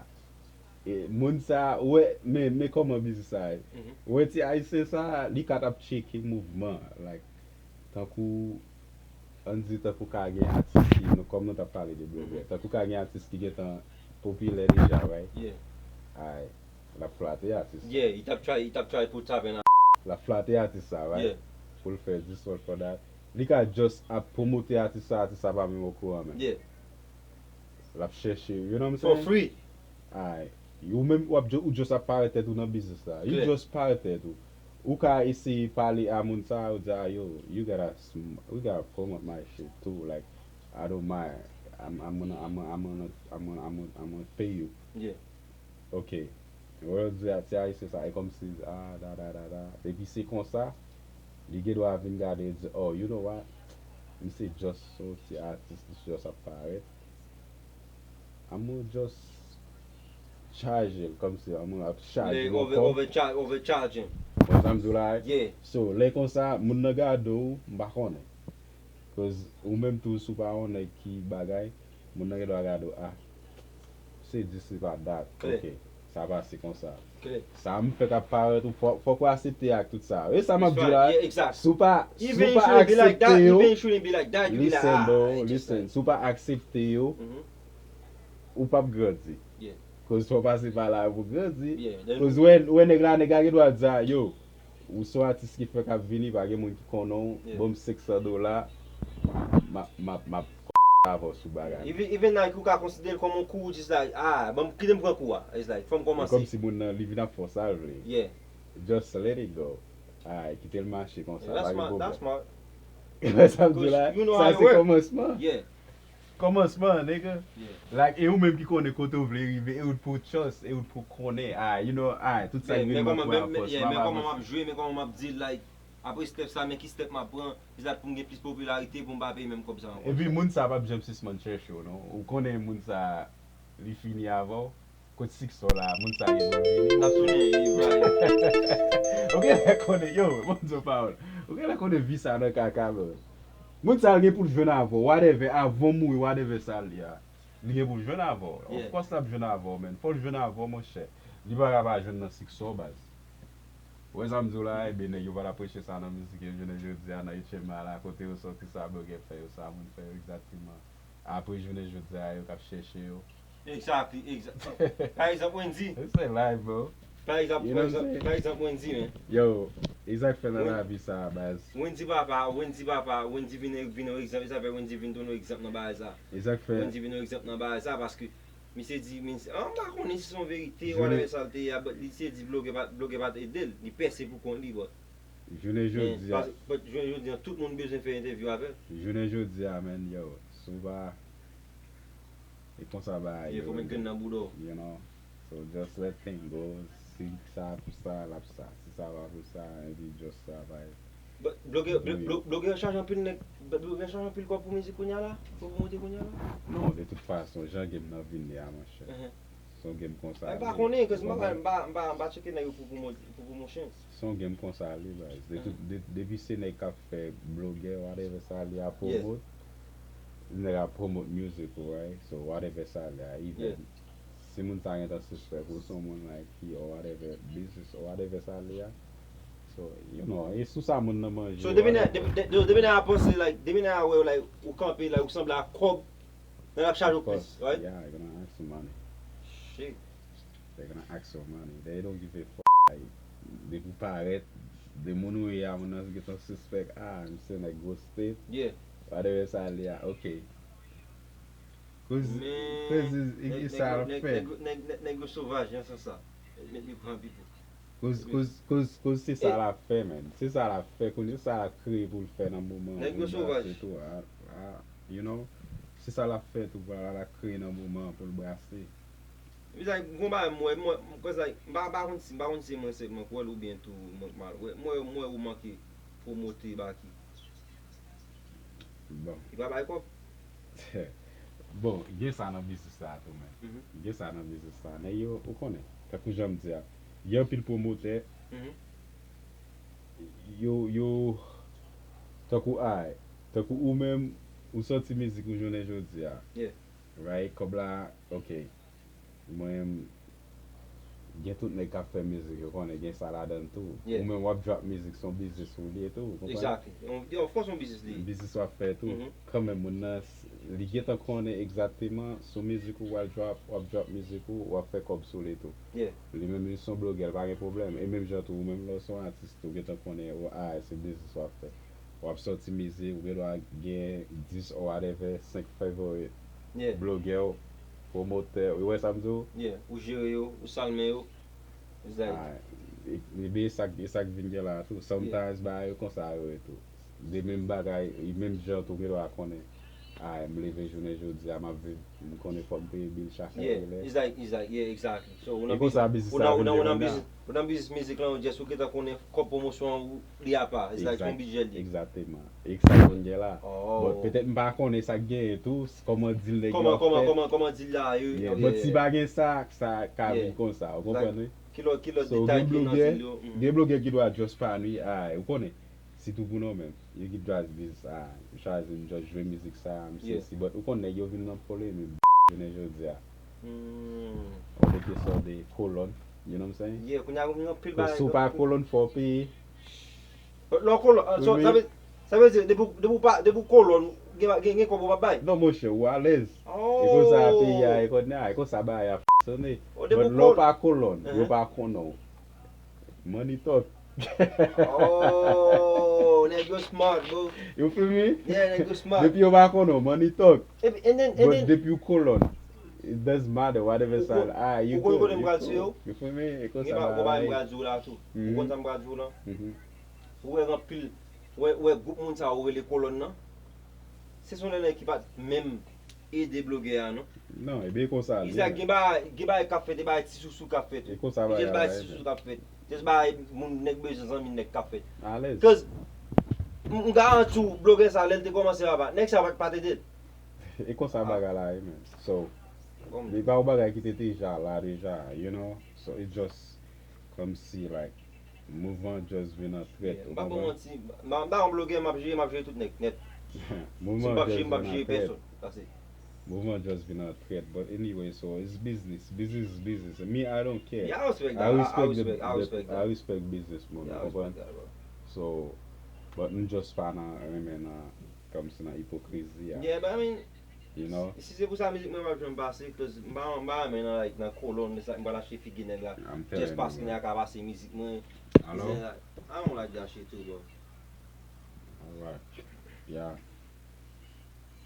E moun sa, ou wè, men, men kòman biznis sa ye. Ou wè ti Ayisyen sa, li ka t ap tcheke mouvman, like, tankou, Ann di tankou ka gen atis ki, nou, kòm nou t ap pale de blogè, tankou ka gen atis ki gentan popilè deja, right? Yeah. Ay, l ap flate atis. Yeah, he t ap try, he t ap try put top in. L ap flate atis sa, right? Yeah. Pou l fè this one for that. Li ka just ap pwomote atis sa, atis sa pa menm okouran menm. Yeah. L ap chèche, you know what I'm For saying? Free. Ay, ou menm w ap ju- ou just ap parèt tèt ou nan biznis la. You Yeah. Just parèt tèt ou. Ou ka eseye pale a moun sa, ou di a yo, you gotta sm- we gotta promote my shit too. Like, I don't mind. I'm I'm gonna I'm gonna I'm gonna I'm gonna I'm gonna, I'm gonna pay you. Yeah. Ok. Wè yo di a ti ayisyen sa, e kòmsi ah da da da da. Epi se konsa, li gen dwa vin gade e di, oh, you know what? Misye just yon ti atis, li just ap parèt. I'm gonna just charge l, kòmsi I'm gonna ap charge Lè l yon over, kòb. Overcharge, overcharge him. Konn sa m di w la, right? Yeah. So, lè konsa, moun nan gade w, m pa konnen. Cause ou menm tou, si w pa yon nèg ki bagay, moun nan gen dwa gade w, ah, se this, se pa that. Klè. Ok, sa pase konsa. Klè. Sa m fèk ap parèt ou, fòk, fòk ou aksepte ak tout sa. E sa m ap di w la, Yeah, exact. si w pa, si Even w you pa shouldn't be like that, aksepte yo, even you shouldn't be like that, you be like, listen, ah, bro, it's just listen. Like, Si w pa aksepte yo, Mhm. ou p ap grandi. Yeah. Cause fò w pase pa la pou grandi. Yeah, then- Cause wè, wè nèg la, nèg la gen dwa di a, yo, ou se yon atis ki fèk ap vini, pa gen moun ki konnen w, Yeah. ban m senk san dola, m ap, m ap, m ap avè w sou bagay. Even, even like, ou ka konsidere l kòm yon kou, just like, ah, bon, kite m pran kou a. It's like, fò m E kòmanse. Kòmsi moun nan, li vin ap fè w sa l vle. Yeah. Just let it go. Ay, kite l mache konsa, Yeah, that's pa gen smart, that's pwoblèm. Smart. Wè sa m di w la, Cause you know sa how it se work. Kòmansman. Yeah. Kòmansman, nigga. Yeah. Like, e ou menm ki konnen kote w vle rive, e ou t pou trust, e ou t pou konnen, ah, you know, ah, tout sa Men, ki men vin kòman, mank men, an men, fòs, yeah, m men ap kòman m avanse. Ap jwe, men kòman m ap deal, like, apre step sa, men ki step m ap pran, is that pou m gen plis popilarite, pou m pa peye menm kòb sa ankò. Epi moun sa p ap janm sispann chèche w, non. Ou konnen moun sa, li fini avè w, kot siksè w la, moun sa gen pou l vini. N ap tounen, right. Ou genlè konnen, yo, bon, di w pawòl. Ou genlè konnen vi sa nan kaka, bro. Moun sa gen pou l jwenn avè w, whatever, avan w mouri, whatever sa l ye a. Li gen pou l jwenn avè w. Of Yeah. Course l ap jwenn avè w, man. Fò l jwenn avè w, monchè. Li pa ka pa jwenn nan siksè w, baz. Ou wè sa m di w la, ebyen, nèg yo pa t ap preche sa nan mizik yo, jounen jodi a, nan H M A la, kote yo sòti sa, blogè fè yo, sa moun fè yo egzakteman. Apre, jounen jodi a, yo k ap chèche yo. Exactly, exactly. Pa egzanp, Wendy. It's a life, bro. Pa egzanp, You pa know what I'm egzanp, saying? Pa egzanp, Wendy, men. Yo, e sa k fè nan Wen- lavi sa, baz. Wendy papa, Wendy papa, Wendy vin, vin yon egzanp, e sa fè Wendy vin tounen yon egzanp nan bagay sa. E sa k fè. Wendy vin yon egzanp nan bagay sa, paske misye di, misye, ah, m pa konnen si se yon verite, Jounen- whatever sa l te ye a, but misye di blogè pa, blogè pa t ede l, li pèse pou kont li, but. Jounen jodi a. But jounen jodi a, tout moun bezwen fè entèvyou avè l. Jounen jodi a, man, yo, si w pa, e konsa bagay Yeah, yo fò met ye. Grenn nan bouda w. You know? So just let thing go. Si sa pou sa, l ap sa. Si sa pa pou sa, epi just travay. But blogè, blo- Oui. blo- blogè chaje anpil nèg, blogè chaje anpil kòb pou mizik kounye a la, pou pwomote kounye a la. Non, de tout fason, jan game nan vini a, monchè. Mhm. Se yon game konsa. Ay, m pa li, konnen, cause ou m pa, konprann? M pa, M pa, M pa tcheke nèg yo pou, pou, pou, pou promotion. Se yon game konsa li, baz. De tout, de, depi se nèg k ap fè blogè, whatever sa li a, promote. Nèg ap promote music ou, right? So, whatever sa li a, even si moun sa gentan sispèk ou, se yon moun like ki, or whatever, business, or whatever sa li a. So, you know, e sou sa moun nan manje. So, depi nèg, Whatever. depi, de- depi nèg a panse, like, depi nèg a wè w, like, ou kanpe, like, ou sanble ak kòb, nèg ap chaje w Of course, plis, right? Yeah, you're gonna ask for money. Shit. They're gonna ask for money. They don't give a fuck. Like, depi w parèt, de moun ou ye a, moun nan gentan sispèk, ah, misye nèg gwo state. Yeah. Whatever sa li a, ok. Cause, Men, cause is, nèg- is sa l ap nèg- fè. nèg- nèg- nèg- Nèg yo sovaj, jan sa sa. Met li pran pipo. Cause, cause, cause, cause se sa l ap fè, man. Se sa l ap fè, kounye sa l ap kreye pou l fè nan moman. Nèg yo Pou l sovaj. brase tou, a, a, you know? Se sa l ap fè tou, vwala, l ap kreye nan moman pou l brase. Epi sa, gon bagay mwen, mwen, cause like, m pa, m pa konn si, m pa konn si mwen sèlman k wè l oubyen tou mwen k mal wè. Mwen, mwen ou manke pwomote Baky. Bon. Li pa bay kòb. Bon, gen sa nan biznis la tou, men. Mhm. Gen sa nan biznis la. Nèg yo, ou konnen, tankou jan m di a, gen anpil pwomotè, Mhm. yo, yo, tankou, ay, tankou ou menm, ou sòti mizik ou jounen jodi a. Yeah. Right? Kòb la, ok. Mwen, Gen tout nèg k ap fè mizik, yo konnen gen sa ladan l tou. Yeah. Ou menm w ap drop mizik, se yon biznis ou li ye tou, ou konprann? Exactly. Yon, yon, of course, yon biznis li ye. Biznis w ap fè tou. Mhm. Kanmenm, moun nan, s- li gentan konnen egzakteman sou mizik ou w al drop, w ap drop mizik ou, w ap fè kòb sou li tou. Yeah. Li menm, li se yon blogè, l pa gen pwoblèm. E menm jan tou, ou menm lè w se yon atis tou, w gentan konnen, ou, a, se biznis w ap fè. W ap sòti mizik, ou gen dwa gen dis or whatever, senk favorite Yeah. blogè w, pwomotè, ou wè sa m di w? Yeah. Ou jere yo, ou salmen yo. It's like, Ah, e, e, e sa, e sa k vin gen la tou. Sometimes bagay yo konsa yo ye tou. De menm bagay, e menm jan tou gen dwa konnen. Ah, m leve jounen jodi a, m ap viv, m konnen fò m peye bil chak yeah, lè. It's like, it's like, yeah, exactly. So, ou E nan konsa biznis, biznis ou sa nan, ou vin nan, ou nan devan biznis, ou nan biznis mizik lan, ou just ou gentan konnen kòb pwomosyon ou li apa. It's like, se yon bidjè li. Egzakteman. E sa konn gen la. Oh. Bon, petèt m pa konnen sa k genyen tou, s- kòman dil nèg yo Kòman, ap kòman, fè. kòman, kòman dil la, yo, Yeah, yo, but yeah, si pa gen sa, sa ka Yeah. vin konsa, ou Like, konprann wi? Ki lòt, ki lòt So, detay gen ki nan blogè, dil yo? Mm. gen blogè ki dwa just pa nou, ah, ou konnen. Sitou pou nou menm. Yo ki dwa di, ah, m chwazi m just jwe mizik sa, m se Yeah. si, but ou konn nèg yo vin nan polemik, jounen jodi a. Mm. On de kesyon de kolòn, you know what I'm saying? Yeah, kounye a gen anpil Cause bagay. si w pa kolòn fò w peye. But lò kolòn, ah, so, Wi. Sa vle, sa vle di, depi, depi w pa, depi w kolòn, gen, gen, gen kòb ou pa bay. Non, monchè, ou alèz. Oh. E konsa peyi a, e konn a, e konsa bagay a fonksyone. Oh, depi But w lè w kolòn. pa kolòn, Uh-huh. yo pa konnen w. Money talk. Oh, nèg yo smart, bro. You feel me? Yeah, nèg yo smart. Depi yo pa konnen w, money talk. Epi, and then, and But then, depi w kolòn, it doesn't matter, whatever Ou sa, kon- ah, you ou konn good, kote m you pral cool. sou yo? You feel me? E Gen konsa pa, gen pa m bagay. pral di w la tou. Ou Mhm. konn sa m pral di w la? Mhm. Ou wè gen anpil, wè, wè gwoup moun sa yo rele kolòn nan. Se son nèg ki pa t menm ede blogè a, non. Non, e byen konsa li Isa, ye. Gen bagay, gen bagay k ap fèt, e bagay ti sousou k ap fèt. E konsa E bagay just la bagay ye, ti men. sousou k ap fèt. Just bagay moun nèg bezwen zanmi nèg k ap fèt. Alèz. Cause, m m garanti w, blogè sa, lè l te kòmanse, papa, nèg sa pa t, pa t ede l. E konsa bagay la ye, men. So, Bon. Li pa yon bagay ki te deja la deja, you know? So, it just kòmsi, like, mouvman just vin an trèt, Yeah, ou m pa bon konprann? Manti, m pa, m pa yon blogè, m ap jere, m ap jere tout nèg nèt. Si m Mouvman p ap just jere, m p ap vin jere an trèt. Pèsonn. That's it. Mouvman just vin an trèt. But anyway, so it's business. Business is business. Me, I don't care. Yeah, I respect I that. I, I respect the, respect, I the, respect I that. Respect business, moun, Yeah, I ou konprann? Respect that, bro. So, but m just pa nan renmen nan, kòmsi nan ipokrizi a. Yeah, but I mean, You know? Si se pou sa mizik mwen p ap janm pase, cause m pa, m pa renmen nan, like, nan kolòn, men sa, m pral achte figi nèg la. I'm telling Just paske you, nèg man. la ka pase mizik mwen. Hello? It's like, I don't like that shit too, bro. Alright. Yeah.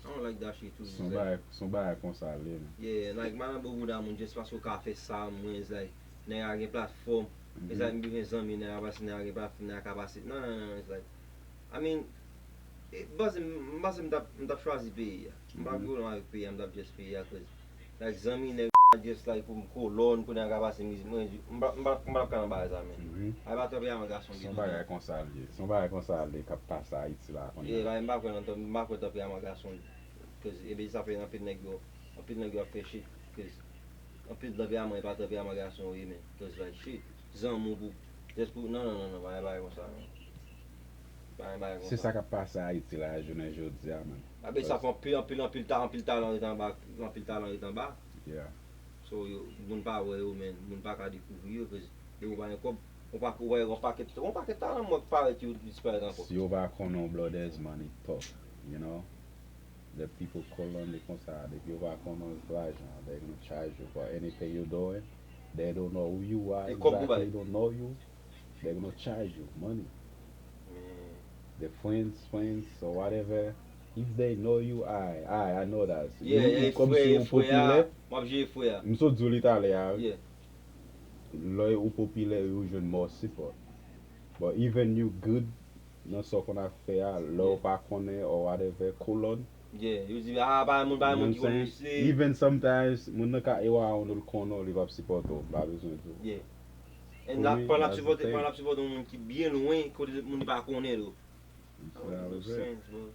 I don't like that shit too. Son bagay, son bagay konsa li, man. Yeah, like, m pa nan bon bouda moun, just paske w ka fè sa, mwen, it's like, nèg la gen platfòm. It's like, m bezwen zanmi, nèg la pase, nèg la gen platfòm, nèg la ka pase. Non, non, non, it's like, I mean, e, m panse, m panse m t ap, m t ap chwazi peyi a. M pa gen pwoblèm avèk peyi a, m t ap just peyi a, cause, like, zanmi, nèg just, like, pou m kolòn, pou nèg ka pase mizik mwen, m pa, m pa, m pa t ap ka nan bagay sa, men. Mhm. Ay pa tanpe a mwen gason Son bagay konsa li ye. Son bagay konsa li ye k ap pase Ayiti la kounye Yeah, a. Like, m pa kwè nan tan, m pa kwè tanpe a mwen gason, cause, epi sa fè anpil nèg yo, anpil nèg yo ap fè shit, cause, anpil tanpe a mwen, e pa tanpe a mwen gason yo ye, men, cause, like, shit, zanmi w pou, just pou, non, non, non, non, pa gen bagay konsa, non. Pa gen bagay konsa. Se sa k ap pase Ayiti la, jounen jodi a, man. Abe sa fè anpil, anpil, anpil ta, anpil talan ret anba, anpil talan ret anba. Yeah. So, yo, moun pa wè yo, men, moun pa ka dekouvri yo, cause depi w pa gen kòb, ou pa, ou wè yon pakèt, yon pakèt talan mwen parèt yo disparèt ankò. Si yo pa konnen w, bro, there's money talk, you know? The people kolòn li konsa, depi yo pa konnen w, lajan, they're gonna charge you for anything you doing. They don't know who you are E kòb ou exactly, bay. Don't know you, they're gonna charge you money. Men, The friends, friends, or whatever, if they know you, I, I, I know that. yeah, Ou, e kòm frè, si e ou frè a, popilè, m ap jere frè a. M sot di w li talè a, Yeah. lè ou popilè, ou jwenn more support. But even you good, nan sa w konn ap fè a, lè ou Yeah. pa konnen or whatever, kolòn. Yeah, yo di, ah, pa moun, pa moun ki konnen se. Even sometimes, moun nan ka around ou, l konnen w, li p ap sipòte w, m pa bezwen di w. Yeah. And For la, me, pandan l ap that's the sipòte, thing. Pandan l ap sipòte yon moun ki byen lwen, kote moun li pa konnen tou. It's how it is. Sense, bro.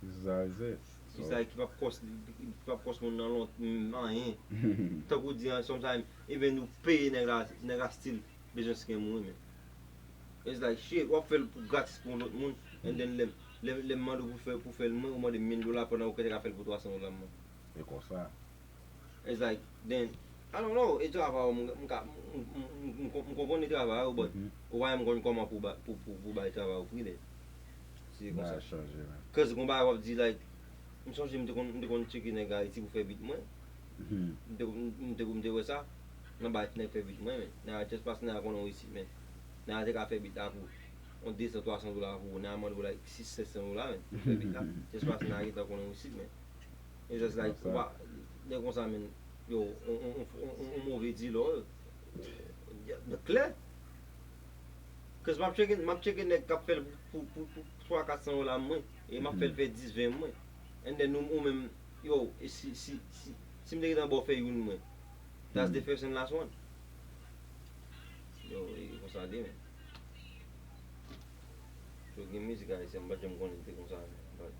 It's how it is. So, It's like, ki p ap kòs, ki p ap kòs moun nan lont, mm, anyen. Tankou di an, sometimes, even ou peye nèg la, nèg la still bezwen scam ou, men. It's like, shit, w ap fè l pou gratis pou yon lòt moun, and then lè, lè, lè m mande w pou fè, pou fè l mwen, ou mande m mil dola pandan ou te ka fè l pou twa san dola mwen. E konsa. It's like, then, I don't know, e travay ou, m, m ka, m, m, m, m, m konprann e travay ou, but ou pa menm konn kòman pou ba, pou, pou, pou bay travay ou pri, men. Se konsa. Bagay chanje, man. Cause gon bagay w ap di, like, m sonje m te konn, m te konn tcheke nèg Ayiti pou fè beat mwen. M te, m, m te, m te wè sa nan bagay ti nèg fè beat mwen, men. Nèg just passe nèg konnen w isit, men. Nèg te ka fè beat la pou yon de san, twa san dola pou ou, nèg mande w, like, sis, sèt san dola, men, pou fè beat la. Just passe nèg gentan konnen w isit, men. It's just like, ou pa, nèg konsa, men, yo, on, on, on, on, on move dealer. Klè. Cause m ap tcheke, m ap tcheke nèg k ap fè l pou, pou, pou, pou twa, kat san dola mwen. E m ap fè l fè dis, ven mwen. And then ou, ou menm, yo, e si, si, si, si m te gentan ba w fè youn mwen. That's the first and last one. Yo, e konsa l ye, men. So, gen mizik ayisyen, m pa t janm konnen li te konsa, men, but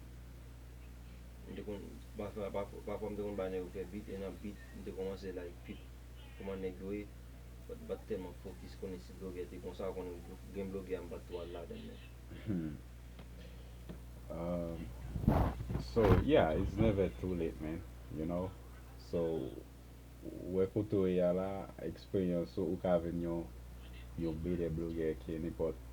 m te konn, pafwa, pafwa, pafwa m te konn bay nèg yo fè beat, e nan beat, m te kòmanse, like, peep kòman nèg yo ye, but m pa t tèlman fokis konnen si blogè te konsa, ou konnen gen blogè m pa t twò al ladan l, men. Um, so, yeah, it's never too late, man, you know? So, ou wè kote w ye a la, eksperyans ou, ou ka vin yon, yon better blogger ke nenpòt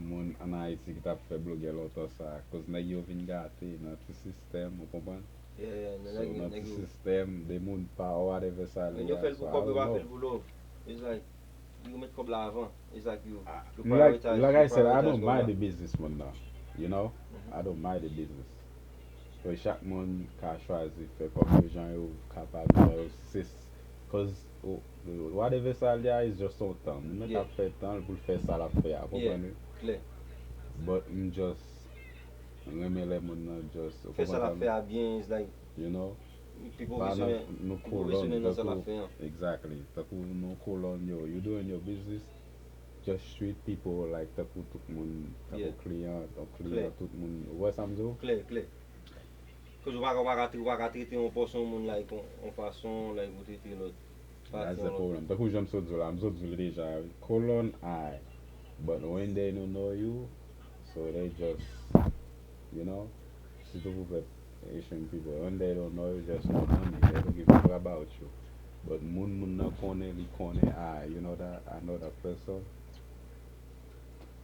moun ann Ayiti ki t ap fè blogè lontan sa, akoz nèg yo vin gate nan ti sistèm, ou konprann? Yeah, yeah, nan So, nèg yo, nan nèg ti yo. Sistèm, de moun pa, whatever sa li Men yo a, fè l pou so, I kòb, yo don't pa know. Fè l pou love. It's like, yo met kòb la avan. It's like yo, yo Like, prioritize, like yo I said, I prioritize don't kòb mind la. The business, man, now. You know? I don't mind the business. But chak moun ka chwazi fè kòb yo jan yo kapab, jan yo sis. Cause oh, whatever sa li a, is just on tan. Moun nan ka fè tan l pou l fè sa l ap fè a, konprann wi? Klè. But m just renmen lè moun nan just Fè sa l ap fè a byen, it's like, you know? Pi Pa nan pwofesyonèl, nou pi kolòn, pwofesyonèl nan sa l ap tankou, fè an. Exactly. Tankou nou kolòn yo, you doing your business, just treat people like tankou tout moun, tankou Yeah. Kliyan, tankou Klè. Kliyan, tout moun. Ou wè sa m di w? Klè, klè. Cause ou pa ka, ou pa ka, ou pa ka trete yon pòsyon moun like yon, yon fason, like ou trete lòt. That's the problem. Tankou jan m sot di w la, m sot di w l deja, wi. Kolòn, I. But when they don't know you, so they just, you know, sitou pou pèp Haitian people, when they don't know you, just no money. They don't give a fuck about you. But moun, moun nan konnen, li konnen, ah, you know that, I know that person.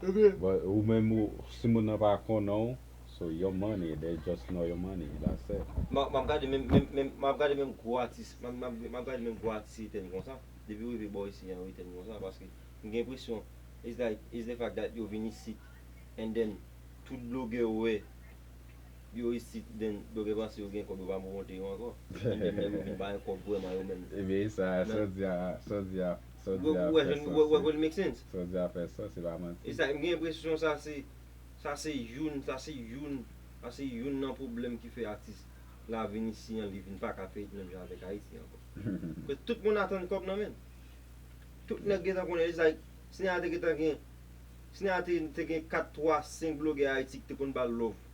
But ou menm, ou, si moun nan pa konnen w, so your money, they just know your money, that's it. M ap, m ap gade menm, menm, menm, m ap gade menm gwo atis, m ap, m ap, m ap gade menm gwo atis etèn konsa. Depi w rive bò isi an, yo etèn konsa, paske m gen enpresyon, it's like, it's the fact that yo vin isit, and then, tout blogè yo wè, yo isit, then, blogè panse yo gen kòb, yo pa monte yo ankò. And then, nèg yo vin bay kòb vrèman yo menm. Ebyen, sa, sa w di a, sa w di a, sa w Ou, di a ou wè, fè ou sans, wè, ou wè, wi. Ou wè l make sense? Sa w di a fè sans, se pa manti. E sa, m gen enpresyon sa se, sa se youn, sa se youn, sa se youn nan pwoblèm ki fè atis la vin isi an, li vin pa ka fè it menm jan avèk Ayiti ankò. Paske tout moun atann kòb nan men l. Tout nèg gentan konnen, it's like, si nèg la te gentan gen, si nèg la te, te gen kat, twa, senk blogè Ayiti ki te konn ba l love.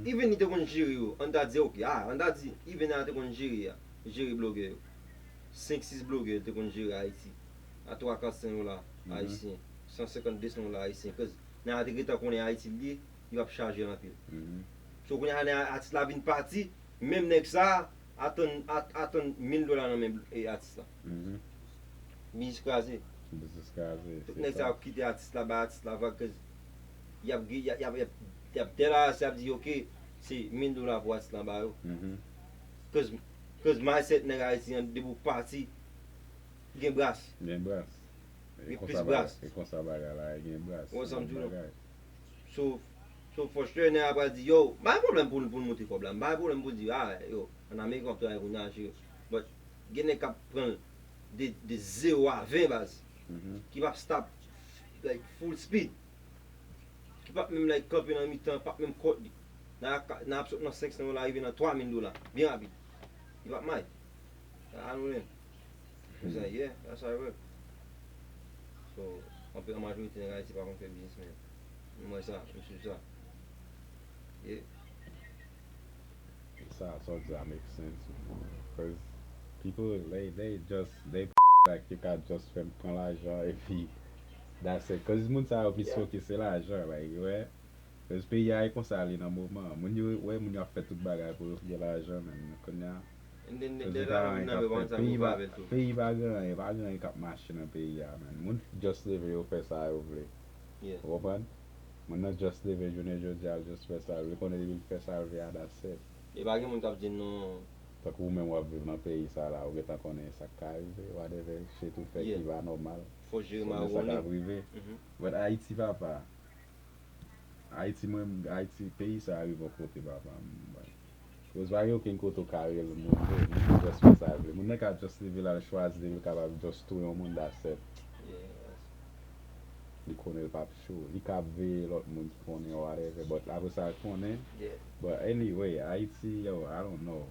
Even li te konn jere yo, ann ta di, ok, ah, ann ta di, even nèg la te konn jere a, jere blogè yo. Senk, sis blogè li te konn jere Ayiti. A twa, kat san dola ayisyen, san senkant, de san dola ayisyen. Cause nèg la te gentan konnen Ayiti l ye, li p ap chaje l anpil. So, kounye a, nèg atis la vin pati, menm nèg sa a, atann, at-, atann mil dola nan men, e, atis la. Biznis kraze. Biznis kraze. Tout nèg sa yo ap kite atis la, bay atis la vag, cause y ap, y ap, y ap, y ap, y ap tèl atis, y ap di, ok, se mil dola pou atis la ba yo. Cause, cause mindset nèg Ayiti an, depi w pati, gen bras. Gen bras. Gen plis bras. E konsa bagay la, gen bras. Ou wè sa m di w? Bagay. So, so for sure, nèg la pral di, yo, pa gen pwoblèm pou, pou l monte kòb la. M pa gen pwoblèm pou di, ah, yo, an Amerik, w ap travay pou n achte yo. But, gen nèg k ap pran l de, de zewo a ven, baz. Ki p ap stop, like, full speed. Ki p ap menm, like, kanpe nan mitan, p ap menm kont li. Nan, nan ap sot nan senk san dola, rive nan twa mil dola. Byen rapid. Li p ap may. Sa nou menm. Sa, yeah, that's how it work. So, anpil, an majorite nèg Ayiti pa konn fè biznis, men m wè sa, m swiv sa. Yeah. Sa, sa w di a make sense, man. Cause people, they, they just, they like, yo ka just fè m pran lajan, epi that's it. Cause moun sa yo plis fokis se lajan, like, yo wè. Cause peyi a e konsa li nan moman an. Moun yo, wè, moun yo ap fè tout bagay pou yo gen lajan, men kounye a, And then, then, then, la, moun nan pa konn sa pou fè avè l tou. Peyi pa gen anyen, pa gen anyen k ap mache nan peyi a, man. Moun just leve, yo fè sa yo vle. Yeah. Ou konprann? Moun nan just leve jounen jodi a, l just fè sa l vle. Konnen depi l fè sa l vle a, that's it. E pa gen moun k ap di l non. Tankou ou menm w ap viv nan peyi sa la, ou gentan konnen sa k ka rive, whatever shit ou fè ki pa nòmal. Fò jere mawoni. Konnen sa k ap rive. But Ayiti, papa, Ayiti, mwen, Ayiti, peyi sa a rive yon kote, papa m. Koz pa gen okenn kote ou ka rele moun vre, moun just fè sa l vle. Moun nan ka just leve la, l chwazi li, li kapab just touye yon moun, that's it. Li konnen l p ap cho. Li ka veye lòt moun ki konnen whatever, but apre sa l konnen. But anyway, Ayiti, yo, I don't know.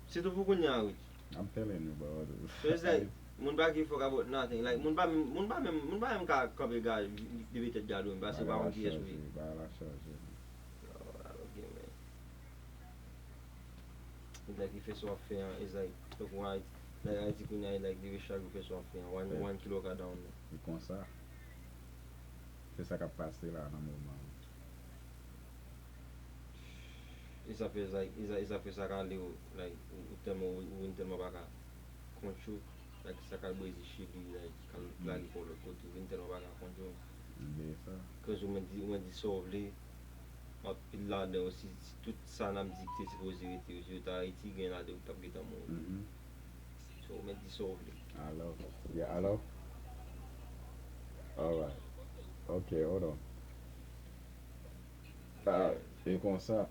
Sitou pou kounye a, Rich. I'm telling you, bro. So it's like, moun pa give fuck about nothing. Like, moun pa menm, moun pa menm, moun pa menm ka kanpe gade, leve tèt gade w, paske pa konn kiyès ou ye. Bagay la chanje, bagay la chanje. Oh, I don't get, man. It's like, li fè sa w ap fè an, it's like, tankou Ayiti, like, Ayiti kounye a, like, leve chak jou fè sa w ap fè an, one, one kilo ka down. E konsa. Se sa k ap pase la nan moman an. E sa fè, like, e sa, e sa fè sa k ale w, like, ou, ou tèlman, ou, ou vin tèlman pa ka control, like, sa k al Brezil, Chili, like, k al lage kò w lòt kote, ou vin tèlman pa ka control. Koz ou mèt di, ou mèt di sa w vle, anpil ladan yo, si, si tout sa n ap di ki te sipoze rete yo, si yo t Ayiti, gen ladan yo ki t ap gentan mouri. So, ou mèt di sa w vle. Alò, yeah, alò? Alright. Ok, hold on. Ah, e konsa.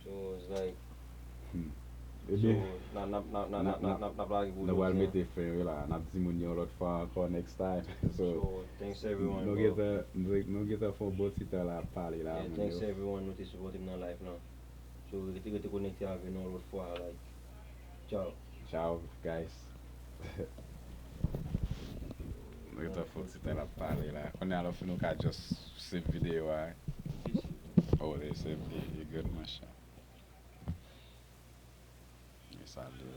So, it's like, hmm. Ebyen, so, n ap, n ap, n ap, n ap, n ap, n ap, n ap lage pou jodi a. Nou pral mete fen, wi, la. N ap di moun yo yon lòt fwa ankò, next time. So, so, thanks everyone, nou gentan, nou, nou gentan fè yon bon ti tan la ap pale la, yeah, moun yo. Thanks everyone, nou te sipòte m nan live lan. So, rete, rete konekte avè nou yon lòt fwa, like, ciao. Ciao, guys. Nou gentan fè yon ti tan ap pale la. Kounye a, lè w fini, ou ka just save videyo a. Oh, they save the, the good, machin. E sa l ye.